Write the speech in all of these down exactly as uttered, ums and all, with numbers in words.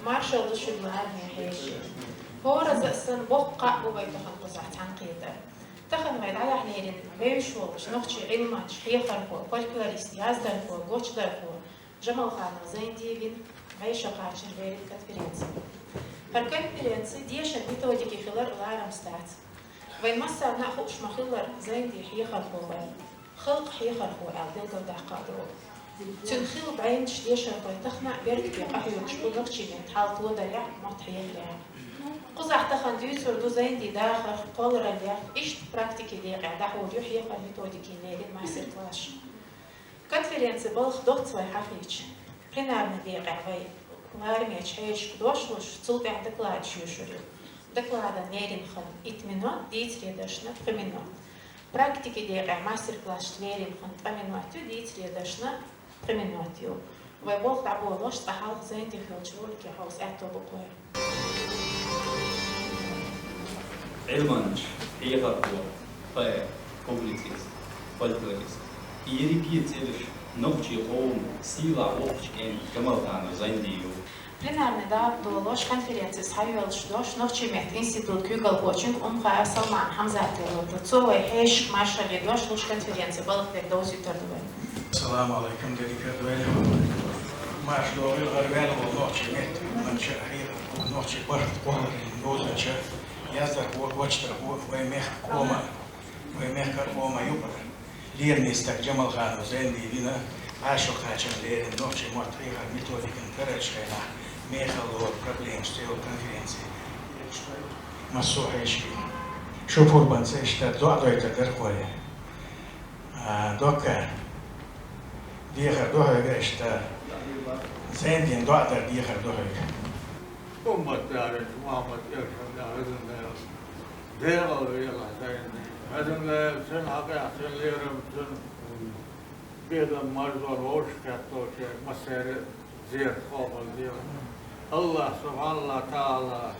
Маршалла ду шуьга, лараме хьеший. ХӀораза а санна, боккха а бу вай тахан кхузахь цхьаьнакхетар. Тахан вай дӀаяхьа лерина вевзаш волчу нохчийн Ӏилманча, хьехархо, фольклорист, яздархо, гочдархо Жамалханов Зайнди вина вай шо кхачар лерина конференци. ХӀара конференци дешаран методики хилар ларамца дац. Вайн массарна а хууш ма-хиллара, Зайнди хьехархо вара. Халкъан хьехархо аьлла билгалдаккха а долу. Цуьнан хилла бӀаьвнаш дешархой тахана а беркате къахьоьгуш бу нохчийн меттан хьал тодарехь, мотт хьехарехь. Кхузахь тахана дуьйцур ду Зайндин дахарх, кхоллараллех, иштта практикин декъехь дӀахьур ю хьехаран методикин леррина мастер-классаш. Конференцин балха доцца вай хьахийча, пленарный декъехь вай ларамечу хьешашка дош луш, цул тӀаьхьа докладаш йоьшур ю. Докладан леррина хан итт минот, дийцаре даршна пхи минот. Практикин декъехь мастер-классашна леррина хан ткъа минот ю, дийцаре даршна пхи минот ю. Вай болх дӀаболош, цкъа хьалха Зайнди хиллачу ролике хьовса аьтто бу кхойра. Ӏилманча, хьехархо, поэт, публицист, фольклорист. И ерриге а цӀераш нохчийн къоман сийлахь воккхачу кӀентан Жамалханов Зайнди ю. Пленарный дакъа долош конференци схьайоьллуш дош нохчийн меттан институтан куьйгалхочуьнга Умхаев Салман Хьамзате лур ду. Цо вай хьешашка маршаллин дош луш конференцин балха дерг довзуьйтур ду вай. Ассаламу Ӏалайкум, дерригара дойла. Марша догӀийла хӀара ваьлла волу нохчийн меттан Ӏилманча, хьехархо, нохчийн бархӀ кхоллараллин бовзанча, яздархо, гочдархо, вай мехкан къоман, вай мехкан къоман юкъара лераме стаг Жамалханов Зайнди вина, Ӏашо кхачарна леррина нохчийн мотт хьехаран методикан карарчу хенахь мехала лору проблемаш цӀе йолу конференци. Массо а хьеший. Шу пурбанца иштта доӀа дойтар дара кхой. А, докка. Дехар ду хьоьга иштта. Зайндин доӀа дар дехар ду хьоьга. Уммат даринчу Мухьаммад элчанна хӀезна дела. Декъала велахь Зайнди. ХӀезна дела, цуьнан хьакъехь, цуьнан лерам, цуьнан беган марзонан вовшахкхетта долчеран массеран а зерат къобал дела. АллахӀа, субхьаналлахӀ таӀала,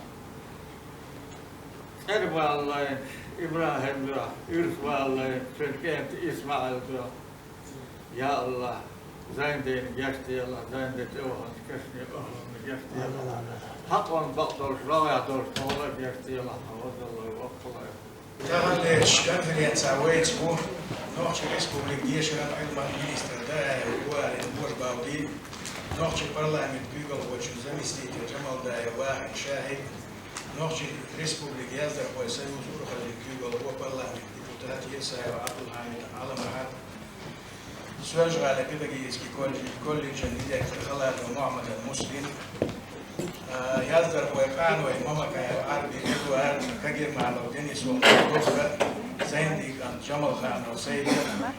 цӀера баллайначу ИбрахӀим дуьхьа, уьрса баллайначу цуьнан кӀентан ИсмаӀил дуьхьа. Я АллахӀ, Зайндина гечделахь, Зайндин тӀе ваханчу кешнийн охӀланна гечделахь. Хьакъ-, бакъ долуш, логӀехь долуш тхуна а гечделахь, хьан вазаллой, воккхалой. Таханлерчу конференцехь вайца ву Нохчийн Республикан дешаран, Ӏилман министр Даев Гуарин Божбалди, нохчийн парламентан куьйгалхочун заместитель Жамалдаев Вахин Шахид, Нохчийн Республикан яздархойн союзан урхаллин куьйгалхо, парламентан депутат Есаев Ӏабдулхьамид Ӏаламахьад, Соьлжа-ГӀалин педагогически колледжин директор Халатов Мухьаммадан Муслим, а, яздархой Къаной Мамакаев Ӏарби Эдуард, Кагерманов Денис волчу Дукха, Зайндин кӀант Жамалханов Сайда,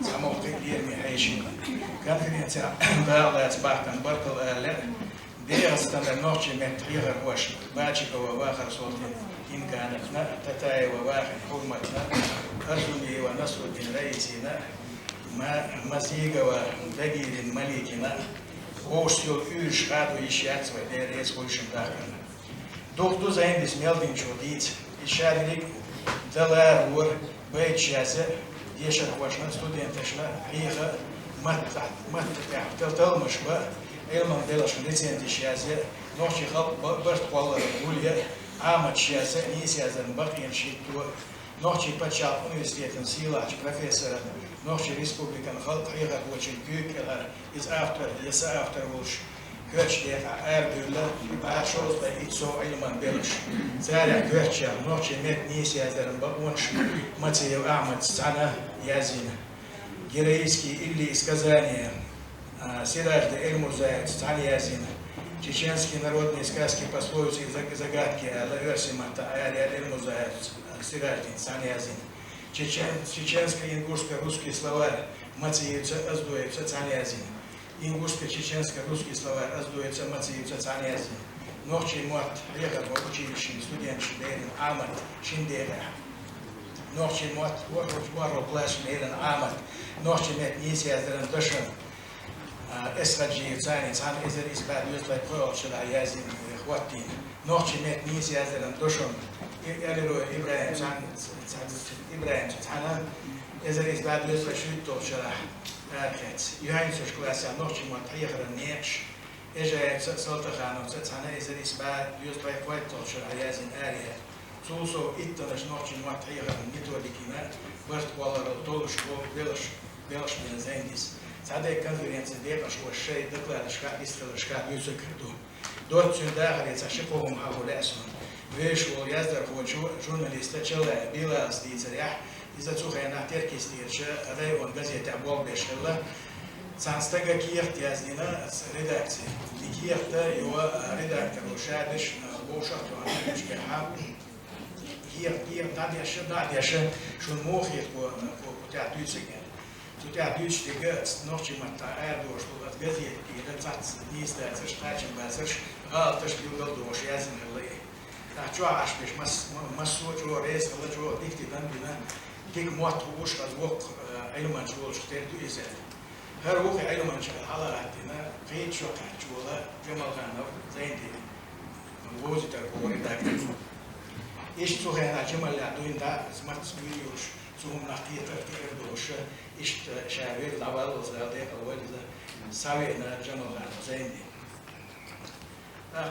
цхьа мохк а лераме хьеший. Конференцехь дакъа лаца бахкана баркалла ала лаьа ДегӀастанан нохчийн меттан хьехархошна Бачикова Вахар Солтин Инганатна, Татаева Вахин Хьурматна, Арзумиева Насруддин Раисина, Ма-, Мазигова Дагирин Маликина, вовшашца йолу уьйраш хадо йиш яц вай, Дела реза хуьлда шуна дахкарна. Дукха ду Зайндис мел динчух дийца. Иза ша дерриг а дан ларо, байташ язъян, дешархошна а, студенташна а хьеха, матта, матта тӀехь тал-, талламаш бан, Ӏилманан белхашна рецензеш язъян, нохчийн халкъан ба-, барт кхолларалла гулъян, Ӏаматаш язъян, нийсаяздаран бакъонаш хӀитто, Нохчийн пачхьалкхан университетан сийлахьчу профессоран, Нохчийн Республикан халкъан хьехархочун куьйга кӀелхьара, иза автор я соавтор волуш, коьртачу декъехь арабевлла, бӀе шовзткъе итт сов Ӏилманан белхаш. Царех коьртачех нохчийн меттан нийсаяздаран бакъонаш Мациев Ахьмадца цхьаьна язйина. Героические или сказания, а, Сиражди Эльмурзаевца цхьаьна язйина. Чеченские народные сказки, пословицы и заг-, загадки аьлла, оьрсийн маттахь араяьлла, Эльмурзаевца, а, Сираждинца цхьаьна язйина. Чечен-, чеченско-ингушско-русский словарь Мациевца, Оздоевца цхьаьна язйина. Ингушско-чеченско-русский словарь Оздоевца, Мациевца цхьаьна язйина. Нохчийн мотт хьехархойн училищин студенташна леррина Ӏамат шина декъехь. Нохчийн мотт ворхӀ-, ворхӀалгӀа классашна леррина Ӏамат. Нохчийн меттан нийсаяздаран дашам, а, Эсхаджиев Цани цхьаьна эзар исс бӀе дезткъе пхоьалгӀачу шарахь язйина, хӀоттийна. Нохчийн меттан нийсаяздаран дашам, И-, Алироев ИбрахӀим цхьаьна, цхьаьна, ИбрахӀимца цхьаьна эзар исс бӀе дезткъе шуьйтталгӀачу шарахь арахецна. Юьхьанцарчу классехь нохчийн мотт хьехаран некъаш, Эжаевца а, Салтахановца а цхьана эзар исс бӀаь дезткъе кхойтталгӀачу шарахь яздина араяьлла. Цул сов иттанаш нохчийн мотт хьехаран методикина барт кхолларал толлуш болу белхаш, белхаш бина Зайндис. Цхьа дерг конференцин декъашхоша шайн докладашкахь, вистхиларшкахь дуьйцург ду. Доцца цуьнан дахаре цхьа ши-кхо хӀума хьахо лаьа суна. Вевзаш волу яздархочо, журналисто Чаллаев Билалас дийцарехь, иза цу хенахь Теркйистера районан газетехь болх беш хилла. Цхьана стага кехат яздина редакци. И кехат йо редакторо ша деш, вовшах а тоьхна, кехат, кехат дӀадеша, дӀадеша, шуна муха хета кху тӀехь дуьйцург аьлла. Цу тӀехь дуьйцуш дерг нохчийн маттахь арадолуш долу оцу газетехь кхидӀа цхьацца нийса дацарш, кхачам бацарш, гӀалаташ билгал а дохуш яздина хилла и. ТӀаккха чохь Ӏаш берш мас-, ма-, массо а чӀогӀа реза хилла, чӀогӀа дика тидам бина, дика мотт хууш, хаза воккха, а, Ӏилманча волчух тера ду иза аьлла. ХӀара вукху Ӏилманча хьала а гӀаттина, кхечу шо кхаьчча волу Джамалханов Зайнди, вовзийтархо, редактор. Иштта цу хенахь Джамалехь дуьйна дӀа, мацца буьйлуш, цу хӀуманах кхетар а, кхетар а долуш, иштта ша вирд дӀаваллалц, Дала декъал вайла иза, схьавеана Джамалханов Зайнди.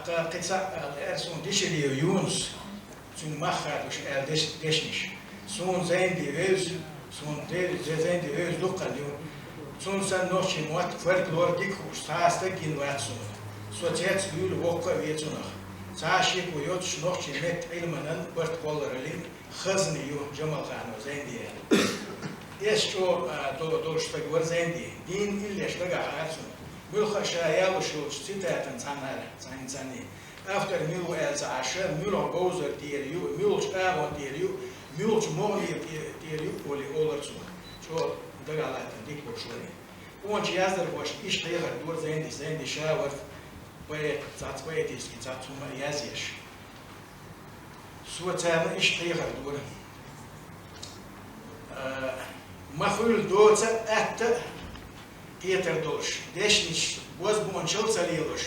ТӀаккха кхин цхьаъ аьлла, аьлла суна Дешириев Юнус, цуьнан мах хадош аьлла деш-, дешнаш. Суна Зайнди вевза, суна де-, де-, Зайнди вевза дуккха ю. Цунна санна нохчийн мотт, фольклор дика хууш цхьа а стаг гина вац суна. Со цец а вуьйлу, воккха а ве цунах. Цхьа а шеко йоцуш нохчийн меттан Ӏилманан барт кхоллараллин хазна ю Джамалханов Зайнди аьлла. Эс чӀогӀа, а, до-, долуш стаг вара Зайнди. Дийна иллеш дагахь хаа цунна. Муьлхха а ша яллуш йолчу цитатан цхьанара, цхьаьна-цхьаьний автор мила ву аьлла ца Ӏаш, муьлха говзар тӀера ю, муьлхачу агӀон тӀера ю, муьлхачу могӀанера тӀе-, тӀера ю олий олура цо. ЧӀогӀа дагахь латтана дика болуш вара. Къоначу яздархошна иштта хьехар дора Зайндис, Зайнди ша вара поэт, цхьацца поэтически цхьацца хӀума а язъеш. Со царна иштта хьехар дора. А, ма хуьлу доца а, атта а кхетар долуш, дешнаш бозбуунчалла ца лелош,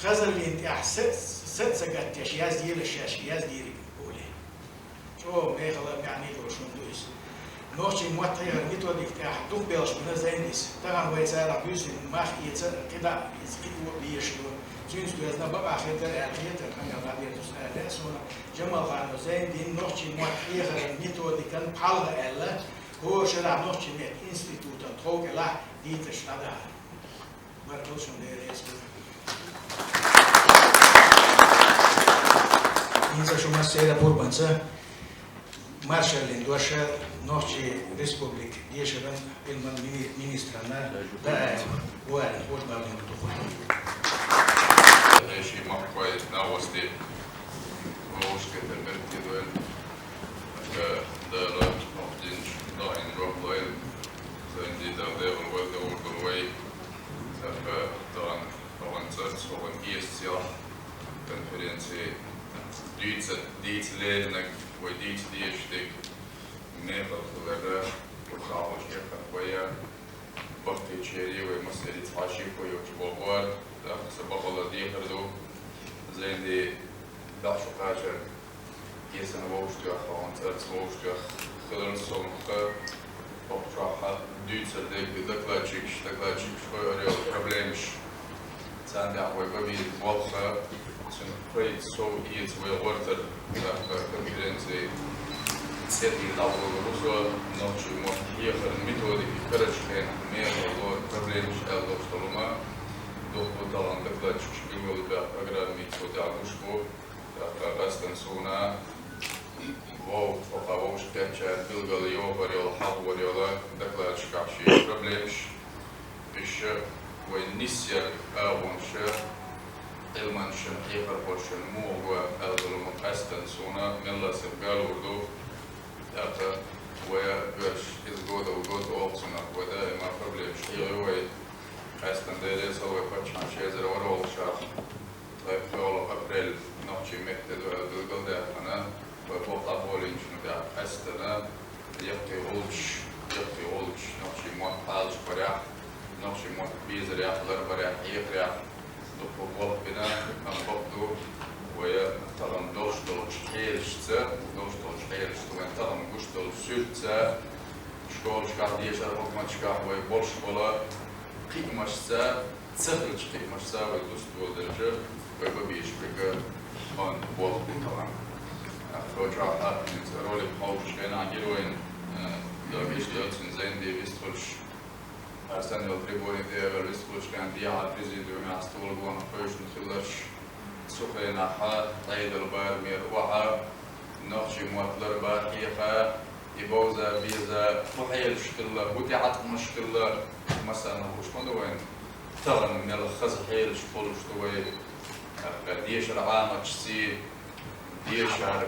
хазаллин тӀехь са, са а ца гатдеш, яздийла шаьш, яздийриг олий. ЧӀогӀа мехала а, маьӀне а долуш хӀума ду иза. Нохчийн мотт хьехаран методика тӀехь дукха белхаш бина Зайндис. Тахана вай царах буьйсанна мах эца а, кхидӀа а, иза кхин а безаш ду. Цуьнца доьзна бакъахь хир дара аьлла хетара къамел дӀадерзо аьлла, суна Джамалханов Зайндин нохчийн мотт хьехаран методикан пхьалгӀа аьлла, хӀора шарахь нохчийн меттан институтан тхов кӀелахь дийцарш дӀадахьа. Баркалла шуна, Дела реза хуьлда. ХӀинца шу массеран а пурбанца маршаллин дош Нохчийн Республикан дешаран, Ӏилман мини-, министрана Даев Варина хьожа баллин ду. Эши махкой новости. Вовшашка тергам тидойл. Аша Дала мохдинч даин рохлойл. Зайнди Дала дегӀан вай, догӀурдал вай. Аша тагӀан, тагӀан цӀарца, тагӀан эсцех конференци дийца, дийца леринарг, вай дийца дезаш дерг мехала хиларна, урхаллаш кхетар вай. Баккхийчерий вай массерий цхьа шеко йоцуш бохур, тӀаккха сан бакъалла дехар ду. Зайнди, дӀа шу кхачар, кесана вовшахтоьхна, хьуна цӀарца вовшахтоьхна хиларна, со ма-хиллара, хӀокху чохь дуьйцур дерг докладчикаш, докладчикаш хьоьхур йолу проблемаш. Царна тӀехь вай бан беза болх, цуьнан пайда сов эца вай гӀортар, тӀаккха конференци цӀе тӀера дӀаволалур ву со, нохчийн мотт хьехаран методика карарчу хенахь мехала лору проблемаш аьлла долуш долу хӀума, дуккха а тахана докладчикаш билгалбаьхна программица цу тӀехь гуш бу, тӀаккха къаьсттина суна вовшах, хӀокху вовшахкхетчарна билгал йохур йолу, хьахор йолу докладчикашкахь шен проблемаш. Иштта вай нисъяр агӀонаш Ӏилманчашна, хьехархошна муха го аьлла долу хӀума къаьсттина суна мелла а сема галор ду. ТӀаккха вай оьшуш иза годал год олу цунах, вай даима проблемаш хьехайо вай. Къаьсттина Дела реза хуьлда вай паччахьан ши эзар ворхӀалгӀачу шарахь ткъе пхоьалгӀа апрель нохчийн меттан де ду аьлла билгалдаьккхина, вай болх дӀаболийначунна тӀехь къаьсттина яккхий гӀулчаш, яккхий гӀулчаш нохчийн мотт Ӏалашбарехь, нохчийн мотт безарехь, ларбарехь, хьехарехь дуккха болх бина, амма бакъ ду, вай тахана долуш долчу хьелашца, долуш долчу хьелашца, вайн тахана гуш долчу суьртаца, школашкахь, дешаран хӀокху матташкахь вай болуш болу кхиамашца, ца хилча кхиамашца вай дуста доладелча, вай бабийша бега хон болх бу тахана. Ахо чохь хӀинца ролик хьовсуш хенахь гира вайна, э, дагиш йоцун Зайнди вистхуьлуш, Арсен йолу трибуни тӀе а вистхуьлуш хенахь дехьа президиумехь стол гонах кхойшина хилларш, цу хенахь Ӏедал барамера охьа, нохчийн мотт ларба хьеха, и бовза-беза, хӀун хьелаш хилла, хӀун тӀеӀаткъамаш хилла, массарна хууш ма ду вайна. Тахана мел хаза хьелаш хуьлуш ду вай, тӀаккха дешара Ӏаматашций, дешара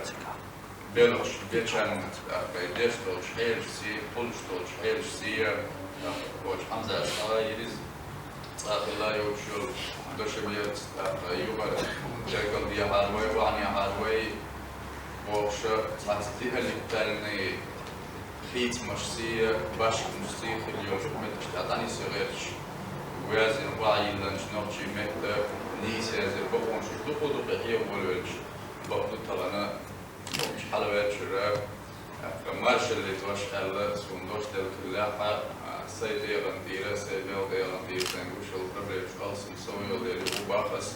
белхаш бечарна, тӀаккха деш долчу хьелашций, хуьлуш долчу хьелашций, тӀаккха кхочу Хьамзас схьа а йира иза. Цкъа хилла йолуш йолу дашамерца, тӀаккха юкъара дегал дехьара вай, охьанехьара вай, бохуша, цхьацца диалектальный хийцамашций, башхамашций хила йолуш меттигаш тӀе дӀанисъян гӀерташ, ваьзна охьайилланчу нохчийн метта нийса язъян бакъонаш дукха-дукха хьехаволавелча, бакъду тахана. Хьалаваьллачуьра, тӀаккха маршалла тӀе ваша аьлла, суна дош делла хиллехь а, сайн дегӀан тӀера, сайн мел дегӀан тӀера сайн гуш йолу проблемаш алсам сов йолу дела ву бахас.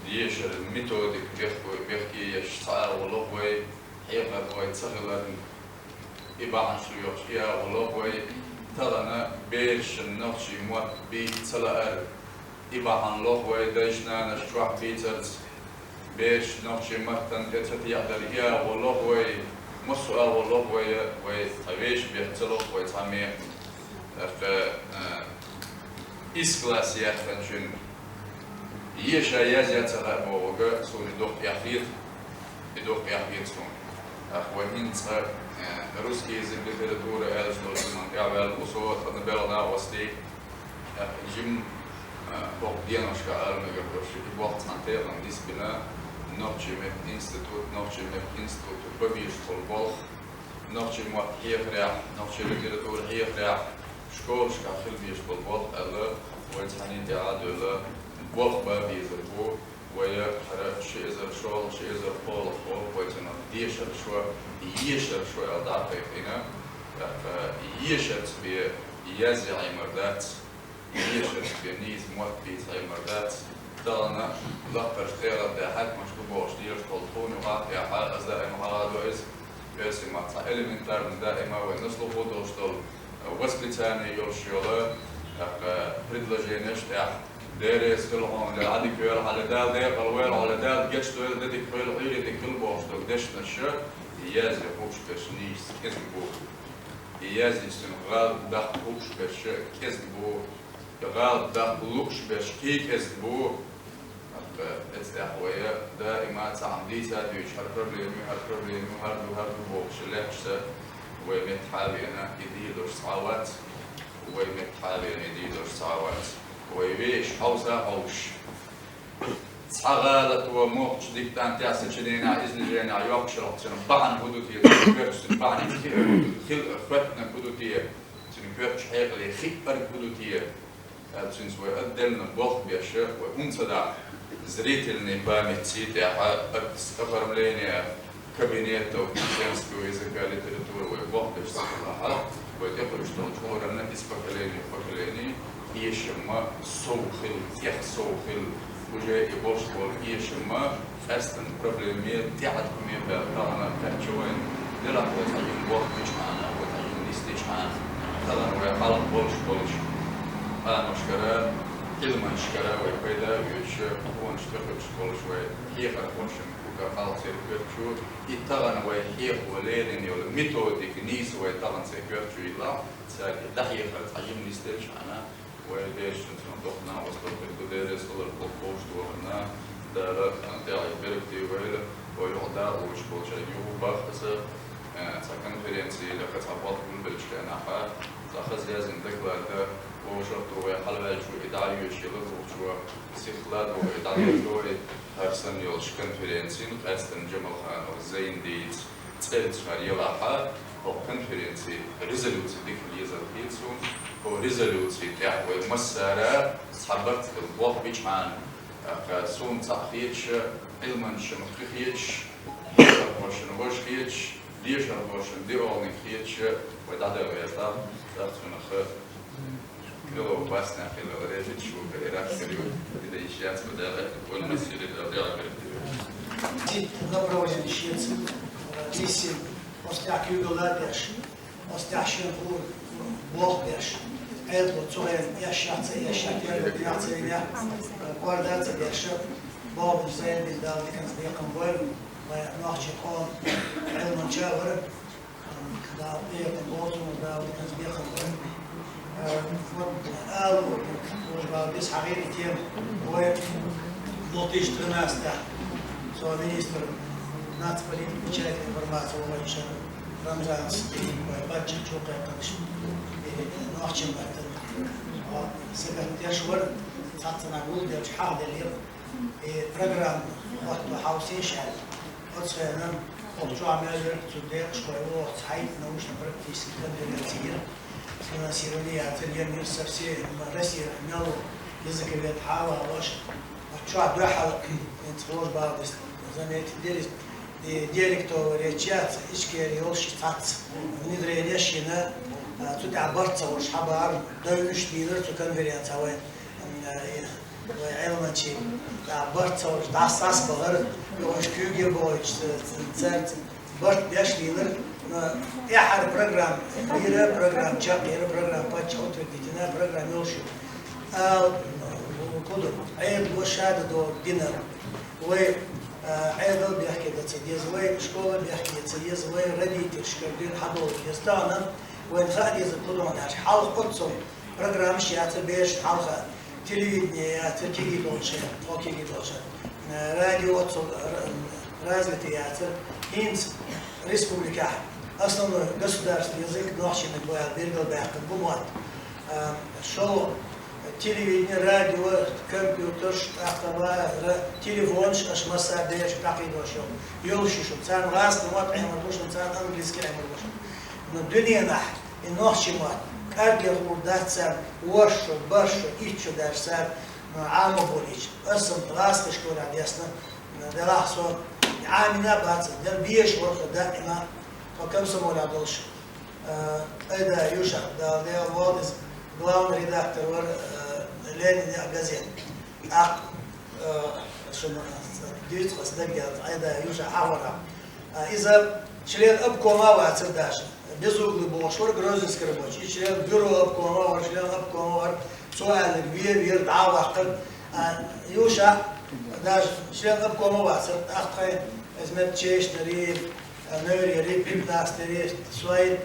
Дешара методик бехке, бехке еш цхьа а гӀо лоху вай, хьехар вай ца хиларна, и бахьанаш лоьхуш и а гӀо лоху вай, тахана берашна нохчийн мотт бийца ца лаар, и бахьана лоху вай дайша-нанаш чохь бийцарца, бераш нохчийн маттана тӀе ца текъадар, и агӀо лоху вай, массо а агӀо лоху вай, вай цхьа вешан бехк ца лоху вай цхьа механа. ТӀаккха, а, исс класс яьккхинчун еша язъян ца хаьа бохург суна и доккха эхь хета, и доккха эхь хета суна. ТӀаккха вай хӀинца, а, русский язык, литература аьлла долчу хӀуманна тӀаьхьаваьлла, усо тхан белхан накъостий, тӀаккха жимма, а, хӀокху деношкахь ала мегар долуш, и болх цхьана тайпана нисбина, нохчийн меттан институт, нохчийн меттан институт бан безаш болу болх, нохчийн мотт хьехарехь, нохчийн литература хьехарехь, школашкахь хила безаш болу болх аьлла, вай цхьаьний тӀе а девлла, болх бан безар бу. Вай хӀара ши эзар шолгӀа, ши эзар кхоалгӀа, кхоалгӀа вай цунах дешара шо, ешара шо аьлла дӀа а кхайкхийна, тӀаккха ешарца бен язъян Ӏемар дац, ешарца бен нийса мотт бийца Ӏемар дац. Тахана лакхарчу тӀегӀан тӀе хьаькамаш ду бохуш лелаш болу тхуна юкъахь а тӀехьа, аса даима хьахадо иза, оьрсийн маттахь цхьа элементарно даима вайн на слуху долуш долу восклицание йолуш йолу, тӀаккха предложенеш тӀехь, Дела реза хила хьуна, ле, Ӏадика вела хьан, ле, Дала декъала вела хьан, ле, Дала гечдойла, де дика хуьйла, Ӏуьйре дика хила бохуш долу дешнаш язъян хууш берш нийса кӀезиг бу. И язъян цуьнан гӀалат даккха хууш берш кӀезиг бу. И гӀалат даккха лууш берш кхин кӀезиг бу. ТӀаккха эцу тӀехь вай даима цхьаъ дийца а дуьйцуш, хӀара проблема ю, хӀара проблема ю, хӀара ду, хӀара ду бохуш лаьтташ, вай меттахь а веана, и дийр долуш цхьа а вац. Вай меттахь а веана, и дийр долуш цхьа а вац. Вай вешан хьовса а хьовсуш, цхьа гӀалат ван мохкачу диктантехь, сочиненехь, изложенехь йоккхуш хилча, цуьнан бахьана хӀун ду те, цуьнан коьртачу, цуьнан бахьана хи-, хила, хоьттинарг хӀун ду те, цуьнан коьртачу хьекъале хиъарг хӀун ду те аьлла, цуьнца вай отдельно болх беш, вай хӀунда ца дахь, зрительный памятьций тӀехь, оформление кабинетов чеченского языка, литературы вай болх беш ца хилахь, вай тӀекхуьуш долчу хӀоранна из поколение, поколение эшамма сов хила, тӀех сов хила, уже и болуш болу эшамма къаьсттина проблемаме, тӀеӀаткъаме баьлла тахана кхаьчча вайна, делахь вай цхьа йина болх бичхьана, вай цхьа йина нисдичхьана, тахана вай хьалха болуш болуш къамашкара, Ӏилманашкара вай пайда а оьцуш, хӀуманаш тӀекхуьуш болуш вай хьехархошна куьйга хьалха церан коьртачу, и тахана вай хьехо лерина йолу методика нийса вай тахана церан коьртачу йиллахь, цаьрга дӀахьехар цхьа йина нисделчхьана, вай берашна цунах доккха накъосталла хир ду, Дела реза хуьлда, кху кхочушдохарна, Дала тӀехь беркате вайла, вай юкъа дакъалуш болчаьрга юха боху аса, э, цхьа конференци, лаьхьа цхьа болх гулбеллачу хенахь, цхьа хаза яздина доклад, вовшах а ду вай хьалаваьллачо и дӀа а йоьшуш, и лазархочо сихха ладогӀа и дӀадоьрзур ду вай, хӀара санна йолчу конференцина, къаьсттина Джамалханов Зайндийца цӀерца хӀара елахь, хӀокху конференцин резолюци дика хила езар хета суна. ХӀокху резолюцин тӀехь вай массара цхьа барт хила болх бичхьана, тӀаккха суна цхьаъ хеташ, Ӏилманчашна кхин хеташ, хьехархошна важа хеташ, дешархошна диъолниг хеташ, вай дӀадала веза, тӀаккха цунах Хило, басна хило, режет шуга, и рак сырю, и да ищ яц подавать, он на силе да да. Тип направление шец, лисин, остяк югала деш, остяк шин хур, бог деш, эдло цуэн, ящаца, ящак, ящаца, координация, бог зелбин дал дикан сбекам бой, нохчи кон, элман чавр, Дала бехам болзун, Дала диканца бехам болзун. Э, вот, алу, служба без хагири тем, ой, две тысячи тринадцатый, со министр нацполитики, печати, информации, Омача Рамзан, ой, Бачи Чукай, конечно, и Нохчим Баттан. Вот, секретарь Швар, Сацана Гулдер, Чхаделир, и программа, вот, Хаусин Шаль. Оцена, отчуамелер, цудек, шкойло, цхайт, научно-практический конференции, финансирование, ательер со всей России, мяло, языковед, хава, лош. Отчуа дохал, служба, заметить, делись, и диалектовая речь, яца, ичкери, олши, тац. Внедрение шина, цудя барца, ош, хабар, дойнуш, дилер, цу конференция, вай, Вай Элмачи, да, барцалаш, да, сас балар, йош кюге бойч, церт, барт беш лилар, но я хар программ, ира программ, чак, ира программ, пач, утвердительная программа, йош. А, куду, а я два шада до динар. Вай, а, я дал бяхке да цедез, вай школа бяхке да цедез, вай родитель, шкардин, хадол, дестана, вай хадез, куду, наш, хал, отцом, программа, шияца, беш, халха. Телевидение, я, церкиги должен, окиги должен. Э, радио отцу, р-, развитый, я, цер-, хинц, республика. Основной государственный язык, нохчи, биргал бяхка, гумат. Э, шо, телевидение, радио, компьютер, ш-, ахтава, ра-, телефон, ш-, аш маса беш, так и дошо. Йол шишо, цан газ, гумат, эмр дошо, цан английский эмр дошо. Но дуненах, и нохчи мат, карге хурдатсан, воршо, баршо, иччо дарсан, ама болич. Асам ластыш кора десна, делах со, амина бац, дел биеш ворха да има, по комсомоля долш. Айда Юша, да, да, Валдис, главный редактор вар, Ленин газет. Ах, шума, дивит хас дагьял, айда Юша хавара. Иза член обкома вацар даже. Безуглый бошвар, Грозненский рабочий, член бюро обкома вар, член обкома вар, цуалик вир, вир, да, вахтар. Юша даже член обкома вацар, ахтай, измет честь, нари, нари, пятнадцать, нари, свои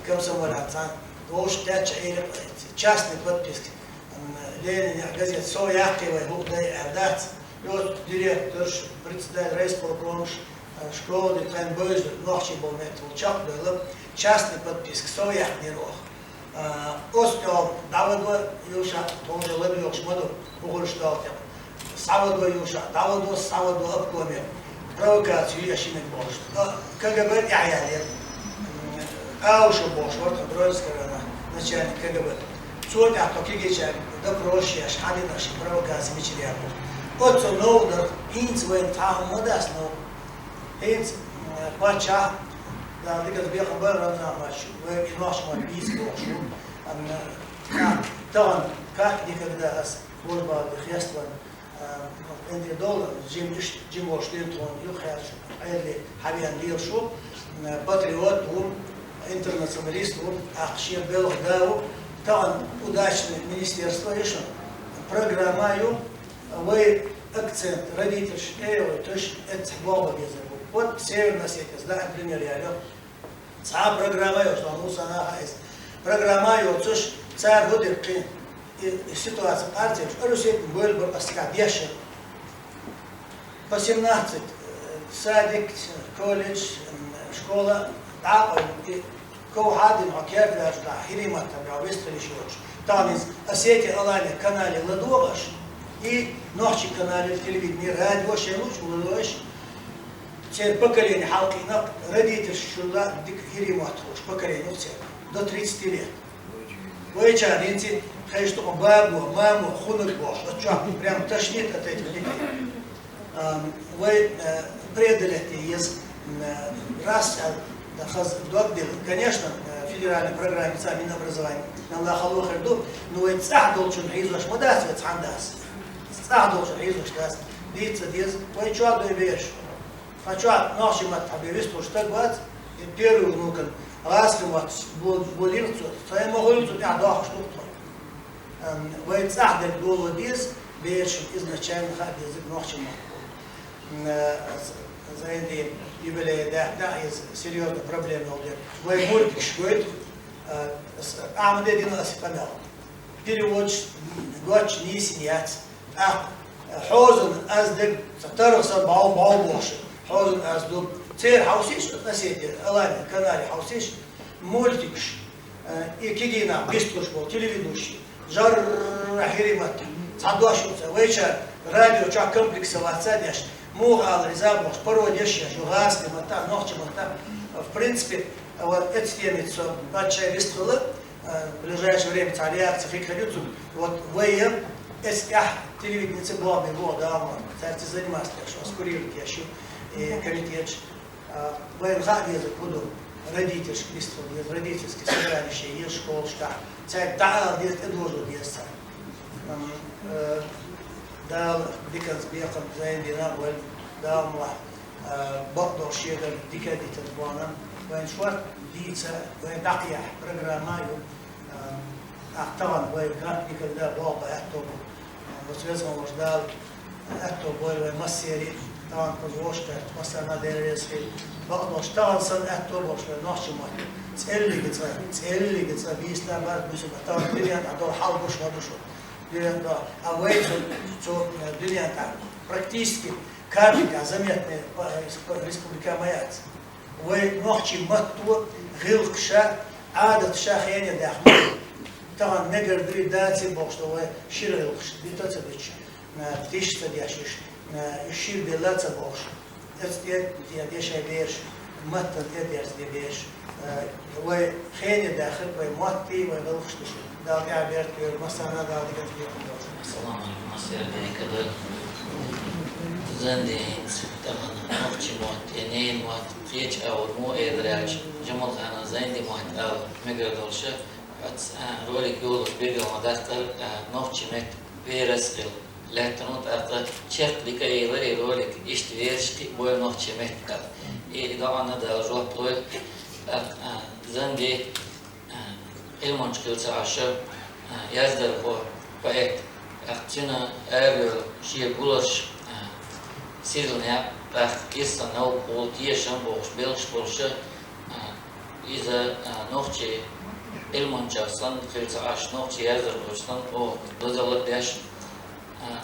комсомолянца. Волш пять, частный подписка. Ленин газет со яхкевай гудай ардац. Йос директорш, председатель райисполкомш, школа де тайн бөз, нохчи бол мет, чак дөлөп, частный подписка, со яхнирох. Остёл, давадо, Юша, тоже лад йохш маду, угурш далтя. Савадо, Юша, давадо, савадо обкоме. Провокацию яшинек болш. КГБ яхяле. Ауша болш, вот, Грозненского района, начальник КГБ. Цугя то кигича допрос ши, аш хадин аш провокация мичил япо. Отцо новдар, хинц вен тахмадас но. Хинц пача, да, дикас бехам бар Рамзан мач, вен и наш мар бис бохшу. Ам, таган, как никогда ас борьба хестван. Энди дол, жим иш, жим ош ден тон, ю хяш, айли хавиан дил шу, патриот ву, интернационалист ву, ахшир бел гаву, таган удачный министерство ишо. Программа ю, вай акцент, родитель ш, э, вай, то есть, это бога безе ву. Вот Северная Осетия, да, например, я лёг. Цхьа программа йош, ну, сана хайс. Программа йоцуш, цар гудир кхин. И, и ситуация партия, Русет бөлбөр аска бешер. По семнадцать, э, садик, колледж, м, школа, да, и кого хадин, а керт вяжда, хиримат, там, я выстрелишь йоч. Там из Осетии, Алания, канале ладугаш, и ночи канале, телевидение, радио, шелуч, ладугаш. Цер поколение халкъина, родитель шула дик хиримат хош поколение цер. До тридцати лет. Вайча ринци, хай что бабу, маму, хунук бош. Вот чё, прям тошнит от этих детей. Ам, Вай, э, преодолеть есть, э, раз, э, да, хаз догдил. Конечно, э, Федеральни программа цхьа Минобразования. Аллах хало хир ду, ну вай цӀахь долчун хьийзош ма дац, вай цхьан дац. ЦӀахь долчун хьийзош дац. Дийца деза, вай чоа дой берш. Ма чоа нохчи мат хьабе вистхуш стаг вац, и первый внукан гӀаскан вац, бо-, болил цо, цай ма гӀуйл цо, тӀехь дохуш ду тхо. Ам, вай цӀахь дерг доло деза, бершин изначально хаа деза нохчи мат. М, э, з-, зайди юбилей да, да, из серьёзная проблема йолу дела. Вай мультикаш гойту, э, с-, Ахьмаде дина аса къамел. Переводчик, гойтуш нийсина яц. ТӀаккха, э, хьозан аз дерг, ца тарах сан бау, бау бохуш. Хьозан аз ду. Церан хьовсийша, Осетия, Алания, Канаре хьовсийша. Мультикаш, э, и кегийнах бистхуш болу телеведущий. Жарра хӀиримат. Цхьа дош ю ца. Вайчара радио чохь комплексоваться деш. Муха ала иза бохуш, пародеш еш, ю гӀазкхи матта, нохчи матта. В принципе, вот эцу темица со паччахье вистхила, э, в ближайшее время цхьа реакция хир хир ю цунна. Вот вай эцу тӀехь телевиденица боху бе боху дала ма. Цаьрца заниматься деш, ас курировать еш ю. И комитеташ. А, вайна хаа деза хӀун ду, родительшка вистхила деза, родительский собрание еза школашкахь, цаьрга дӀаала деза, тӀедожо деза царна. Ам, э, Дала диканца бекхам зайн дина а вай, Дала мохь, э, бакъдолу шегара дика а дитина бохна, вайн шорта дийца, вайн дӀакхехьа программа а ю. Ам, тӀаккха тахана вай график никогда болх бан аьтто бу. Оцу веза волуш Дала аьтто бойла вай массери, тахана кхуза вовшахкхетта массарна а Дела реза хила. Бакъдолуш тахана санна аьтто болуш вай нохчи мотт. ЦӀеллига цӀа, цӀеллига цӀа бийста бара буьсуба. Тахана дуьнен тӀехь долу хьал гуш ма ду шу. Дуьнен тӀехь, а вай цу, цу, э, дуьнен тӀехь практически картинка заметная по, по республике ма яц. Вай нохчи матто гӀиллакхаша, Ӏадаташа хене даьхна. Тахана мегар дуй, даций бохуш ду вай шира гӀиллакхаш, дита ца дуьтуш, а, тиша ца деш уьш, а, уьш шира белла ца бохуш. Эцу тӀе, тӀе деш ай бераш, маттана тӀе дерза де бераш. А, вай хене даьхна, вай маттий, вай гӀиллакхаш ду шу. Дала тӀаьхьа беркат йойла, массарна а Дала диканца бекхам бойла. Ассаламу алейкум, массеран дика ду. Занди хӀинца тахана нохчи мотт, я ненан мотт, кхечу агӀор муха элира аьлча, Жамалхана занди мотт ала мегар долуша, оцу, а, ролик йолуш билгал ма даккхара, а, нохчи меттан бераш хила лаьттина, тӀаккха чекх дика а елира и ролик, иштта бераш кхин а бойла нохчи меттан ала. И доӀанна Дала жоп лойла, тӀаккха, а, занди Ӏилманча хила ца Ӏаш, а, яздархо, поэт, тӀаккха цуьнан арайолу шен гуларш, а, сирла некъ, тӀаккха ирсан новкъахула тешам бохуш белхаш болуша, а, иза, а, нохчи Ӏилманчех санна хила ца Ӏаш, нохчи яздархочех санна, оха дозалла а деш, а,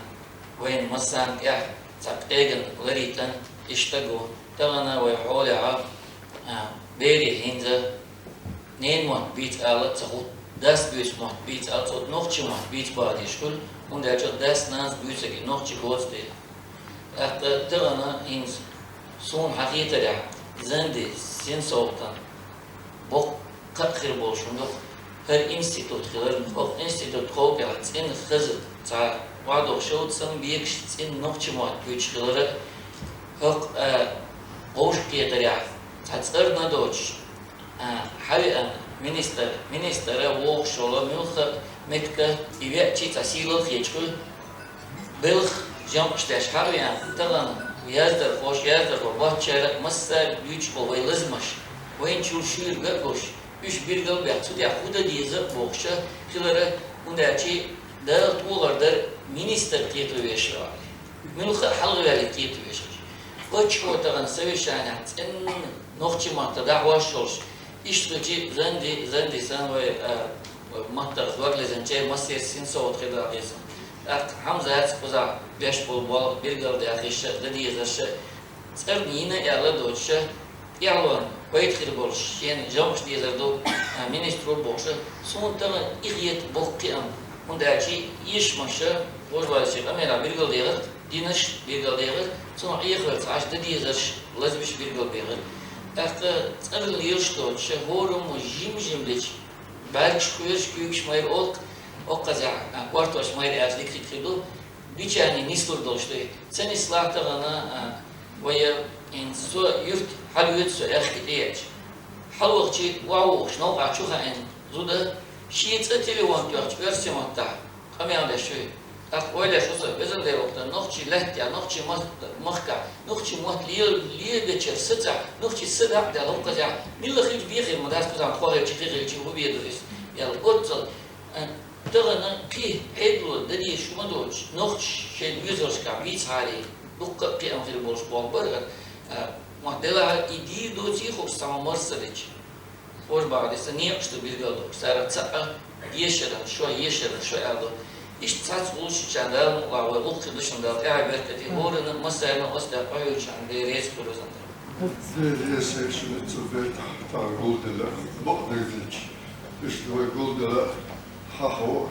вайна массарна тӀехь цхьа къегина ларитина и стаг ву. Тахана вай хьолехь, а, бере хӀинца ненан мотт бийца ала ца хуьлу, дас буьйцу мотт бийца ала ца хуьлу, нохчи мотт бийца бахьа дезаш хуьлу, хӀунда аьлча дас-нанас буьйцург и нохчи боцу дела. ТӀаккха тахана хӀинца суна хьан хетарехь, занди синсовгӀатан боккха кхаъ хир болуш хӀума ду хӀара институт хилар, хӀокху институт кховкӀехь цӀена хаза цхьа охьадогӀуш йолу санна бегаш цӀена нохчи мотт буьйцуш хилар, хӀокху, а, вовшахкхетарехь цхьа цӀарна доцуш, а, хьавеана министр, министра вогӀуш йолу муьлхха а меттиг и веачий цхьа сийлалла хеташ хуьлу. Белхан жамӀаш деш хьа а веана, тахана яздархоша, яздархо боцчара а массара а дуьйцуш болу вайн лазамаш, вайна чул шуьйра ган а гуш, уьш билгал а баьхна, цу тӀехь хӀун дан деза а бохуша хилара, хӀунда аьлча Дала тӀехула дара министр кхето вешан ваьлла. Муьлхха а хьалхаваьлларг кхето вешан. Паччахьо тахана совещанехь цӀена нохчи матта дӀахьош йолуш, иштта хилча занди, занди санна вай, а, вай маттах дог лезначеран массеран синсовгӀат хир дара иза. ТӀаккха Хьамзатца кхузахь беш болу болх билгалдаьхна, дан дезарш а цӀарна йина аьлла доцуша, тӀаьхьалонан пайда хир болуш шена жамӀаш дезар ду, а, министро бохуша, суна тахана и хета боккха кхиам, хӀунда аьлча эшамаша, вожаваллачийн къамелехь билгалдехира, динаш билгалдехира, цунах Ӏехавелла ца Ӏаш дан дезарш, лазамаш билгалбехира. ТӀаккха цӀарна лелаш доцуша, хӀораммо жим-жим дечу бӀаьргаш кхоьруш, куьйгаш майра олу, оккхазехь, а, кортош майра аьлча дика хир ду, бичани нислур долуш ду. Ца нислахь тахана, а, вай, а, хӀинца со юьрта хьалоьцу со аьхки тӀеэцча. Хьалвахча, ваха вахаш, новкъа чу хаьна зуда, ший цӀа телефон тӀехьа оьрсийн маттахь къамел деш ву. ТӀаккха ойла еш ву со, везан Дела, вахтар нохчий лаьттахь, нохчий мас-, махкахь, нохчий мотт ле-, лелабечара сацахь, нохчий са дакъа даьлла хӀокхазехь, милла хилча бехе ма дац, кхузахь тхо хилча, кхин хилча, хӀун бе ду иза? Ял оццал, э, тахана кхин Ӏедало дан дезаш ма доцуш, нохчаша шайн доьзалшкахь вийцахьара, дуккха а кхиам хир болуш болх бара, э, ма делахь и дийр доций хӀокху цхьамма марсаллича. Хьожа бахьа дисса некъаш ду билгал долуш. Царах цхьаъ а ешаран шо, ешаран шо аьлла ду. Иштта цхьацца гӀулчаш чӀагӀдала мукъа вай гӀуллакх хир ду шуна Дала тӀаьхье беркате, хӀоранна массарна а оцу тӀехь къахьоьгучарна Дела реза хуьлда, везан Дела. Дела реза хуьлда шуна цу бертахь тӀехь гулделла, бакъдерг дийцича. Иштта вай гулделла хьахо,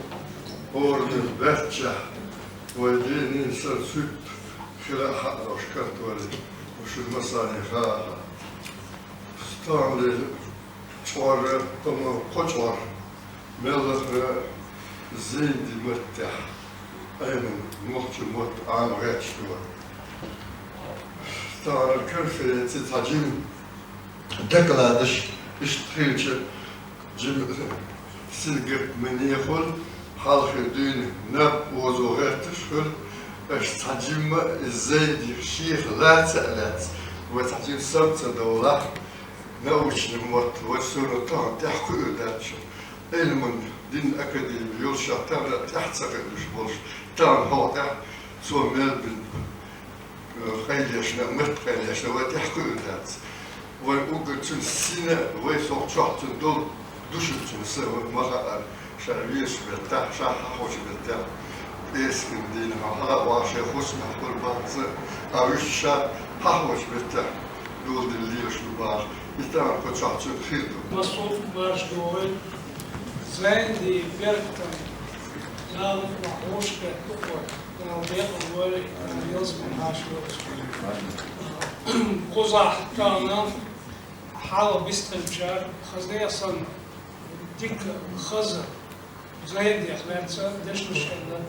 хӀоранна баьччахь, вай дийна сар суьтта хила а хьаъ долуш карт вара, шуна массарна хаьа. Стамлин чкъор, амма кхо чкъор, меллахара зенди маттехь, айхьа нохчийн мотт Ӏама гӀерташ ду. Тахана конференци цхьа жима докладаш иштта хилча, жима сингаттамаш хуьлу, хьалхе дуьйна наб озо гӀерташ хуьлу, аша цхьа жимма иза зайдих шех лаца а лаьцна, вай цхьа жима саб ца довлахь, научный мотт, вай суна тахана тӀехь кхуьур дац шу. Ӏилман дин академи йолуш тахана тӀехь ца кхуьуш болуш, тахана хьо тӀехь цо мел бина къайлешна, маттан къайлешна вай тӀехь кхуьур дац. Вай уггар цуьнан сина, вай сов чохь цуьнан долу душуьйцуьнан са вай ма хаьара, ша везачу беттехь, ша хьахочу беттехь, пӀераскан дийнахь хьала а вахана шайн хӀусамехь хуьлу бац, а вуьшта ша хьахочу беттехь доладелла лелаш ду бахьа, и тахана кху чохь цуьнан хир ду. Масул баш ду вай, зайди бертан, Дала ма хьош бетта ду вай. Дала декъал войла, Дала ялсамани хьаша войла. Кхузахь тахана хьалха бистхилчара хаза санна дика хаза зайдех лаьцна дешнаш хилла.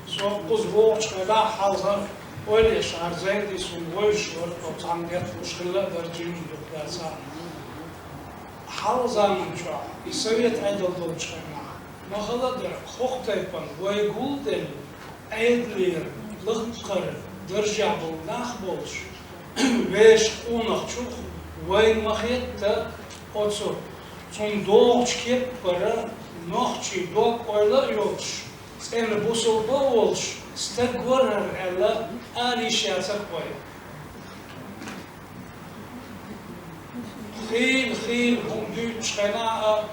Со кхуза вогӀучу хенахь хьалха ойла еш хӀара зайди суна вевзаш вара, тхо цхьаьна гетталуш хилла а дара, жимма дукха дац а. Хьалха заман чохь, и совет Ӏедал долчу хенахь, ма хала а дара, хӀокху тайпана вай гулделла, Ӏедалера лакхара даржехь болу нах болуш, вешан къонахчух вайна ма хетта оцу, цунна догӀучу кеппара нохчийн дог-ойла а йоцуш, цӀена бусалба а волуш, стаг вара хӀара аьлла, ала йиш яцара вай. Хийла, хийла хӀума дуьйцучу хенахь а,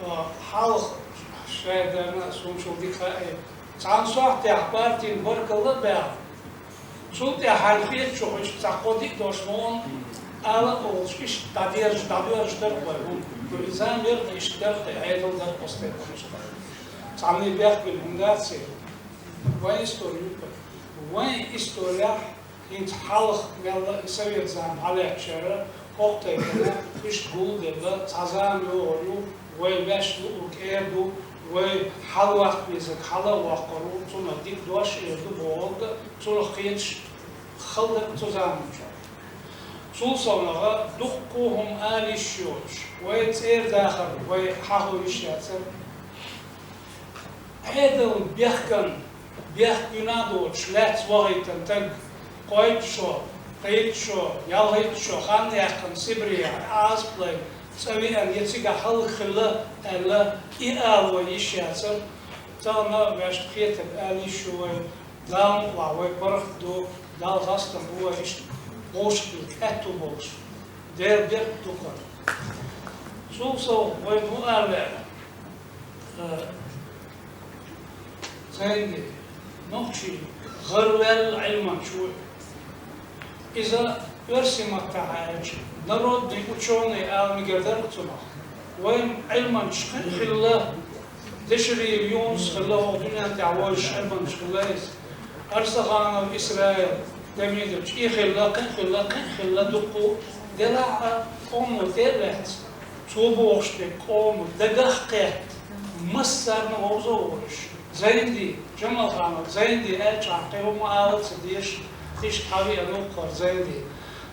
а, хьалха шайдарна а суна шул дика хаьа. Цхьана сохьтехь партин баркалла а баьхна, цул тӀаьхьа хьайна хетачух иштта цхьа кхо-диъ дош ма вон ала а олуш, иштта дӀадерзаш, дӀадоьрзуш дара вай хӀума. Иза мера иштта дара, Ӏедал дара кху стаг. Цхьанний бехк бина хӀума дац и. Вайн истори ю-кх. Вайн исторехь ХӀинца хьалха мелла а совет зама хьалаьцначара хӀокху тайпана иштта гулделла, цхьа зама йогӀур ю, вай ваьш луург эр ду, вай хьалаваккха везарг хьала а воккхур ву, цунах дика дош а эр ду бохург а, цунах кхеташ хала дара цу заманчохь. Цул совнагӀа дуккха а хӀума ала йиш йоцуш, вай цӀера дахар, вай хьахо йиш яцара. Ӏедалан бехкан, бехк вина а доцуш, лаьцна вахийтина стаг, кхойтта шо, кхийтта шо, ялхитта шо хан яьккхина Сибрех, Ӏазап лайна, цӀа веана, я цигахь хӀаллакьхилла аьлла, и ала вай йиш яцара. Тахана ваьшна кхетарг ала йиш ю вай, Дала мукъалахь вай паргӀат ду, Далла хастам бу вай иштта вовшахкхетар аьтту болуш. Делан бехк ду-кх. Цул сов вай ду ала веана. Э, Зайди, нохчийн гӀараваьлла Ӏилманча ву. Иза оьрсийн маттахь аьлча, народный учёный ала мегар дара цунах. Вайн Ӏилманчаш кхин а хилла, Дешириев Юнус хилла, хӀокху дуьнен тӀехь вовзаш Ӏилманча хилла иза. Арсаханов Исраил Демидович, и хилла, кхин а хилла, кхин а хилла, дуккха а, делахь а къомо тӀе а лаьцна. Цо бохуш дерг къоман дагах а кхетта, массарна вовза а вовзуш. Зайди, Джамалханов, Зайди аьлчахьана кхин хӀума ала а ца дезаш, иштта хьан веана ву-кх хӀара Зайди.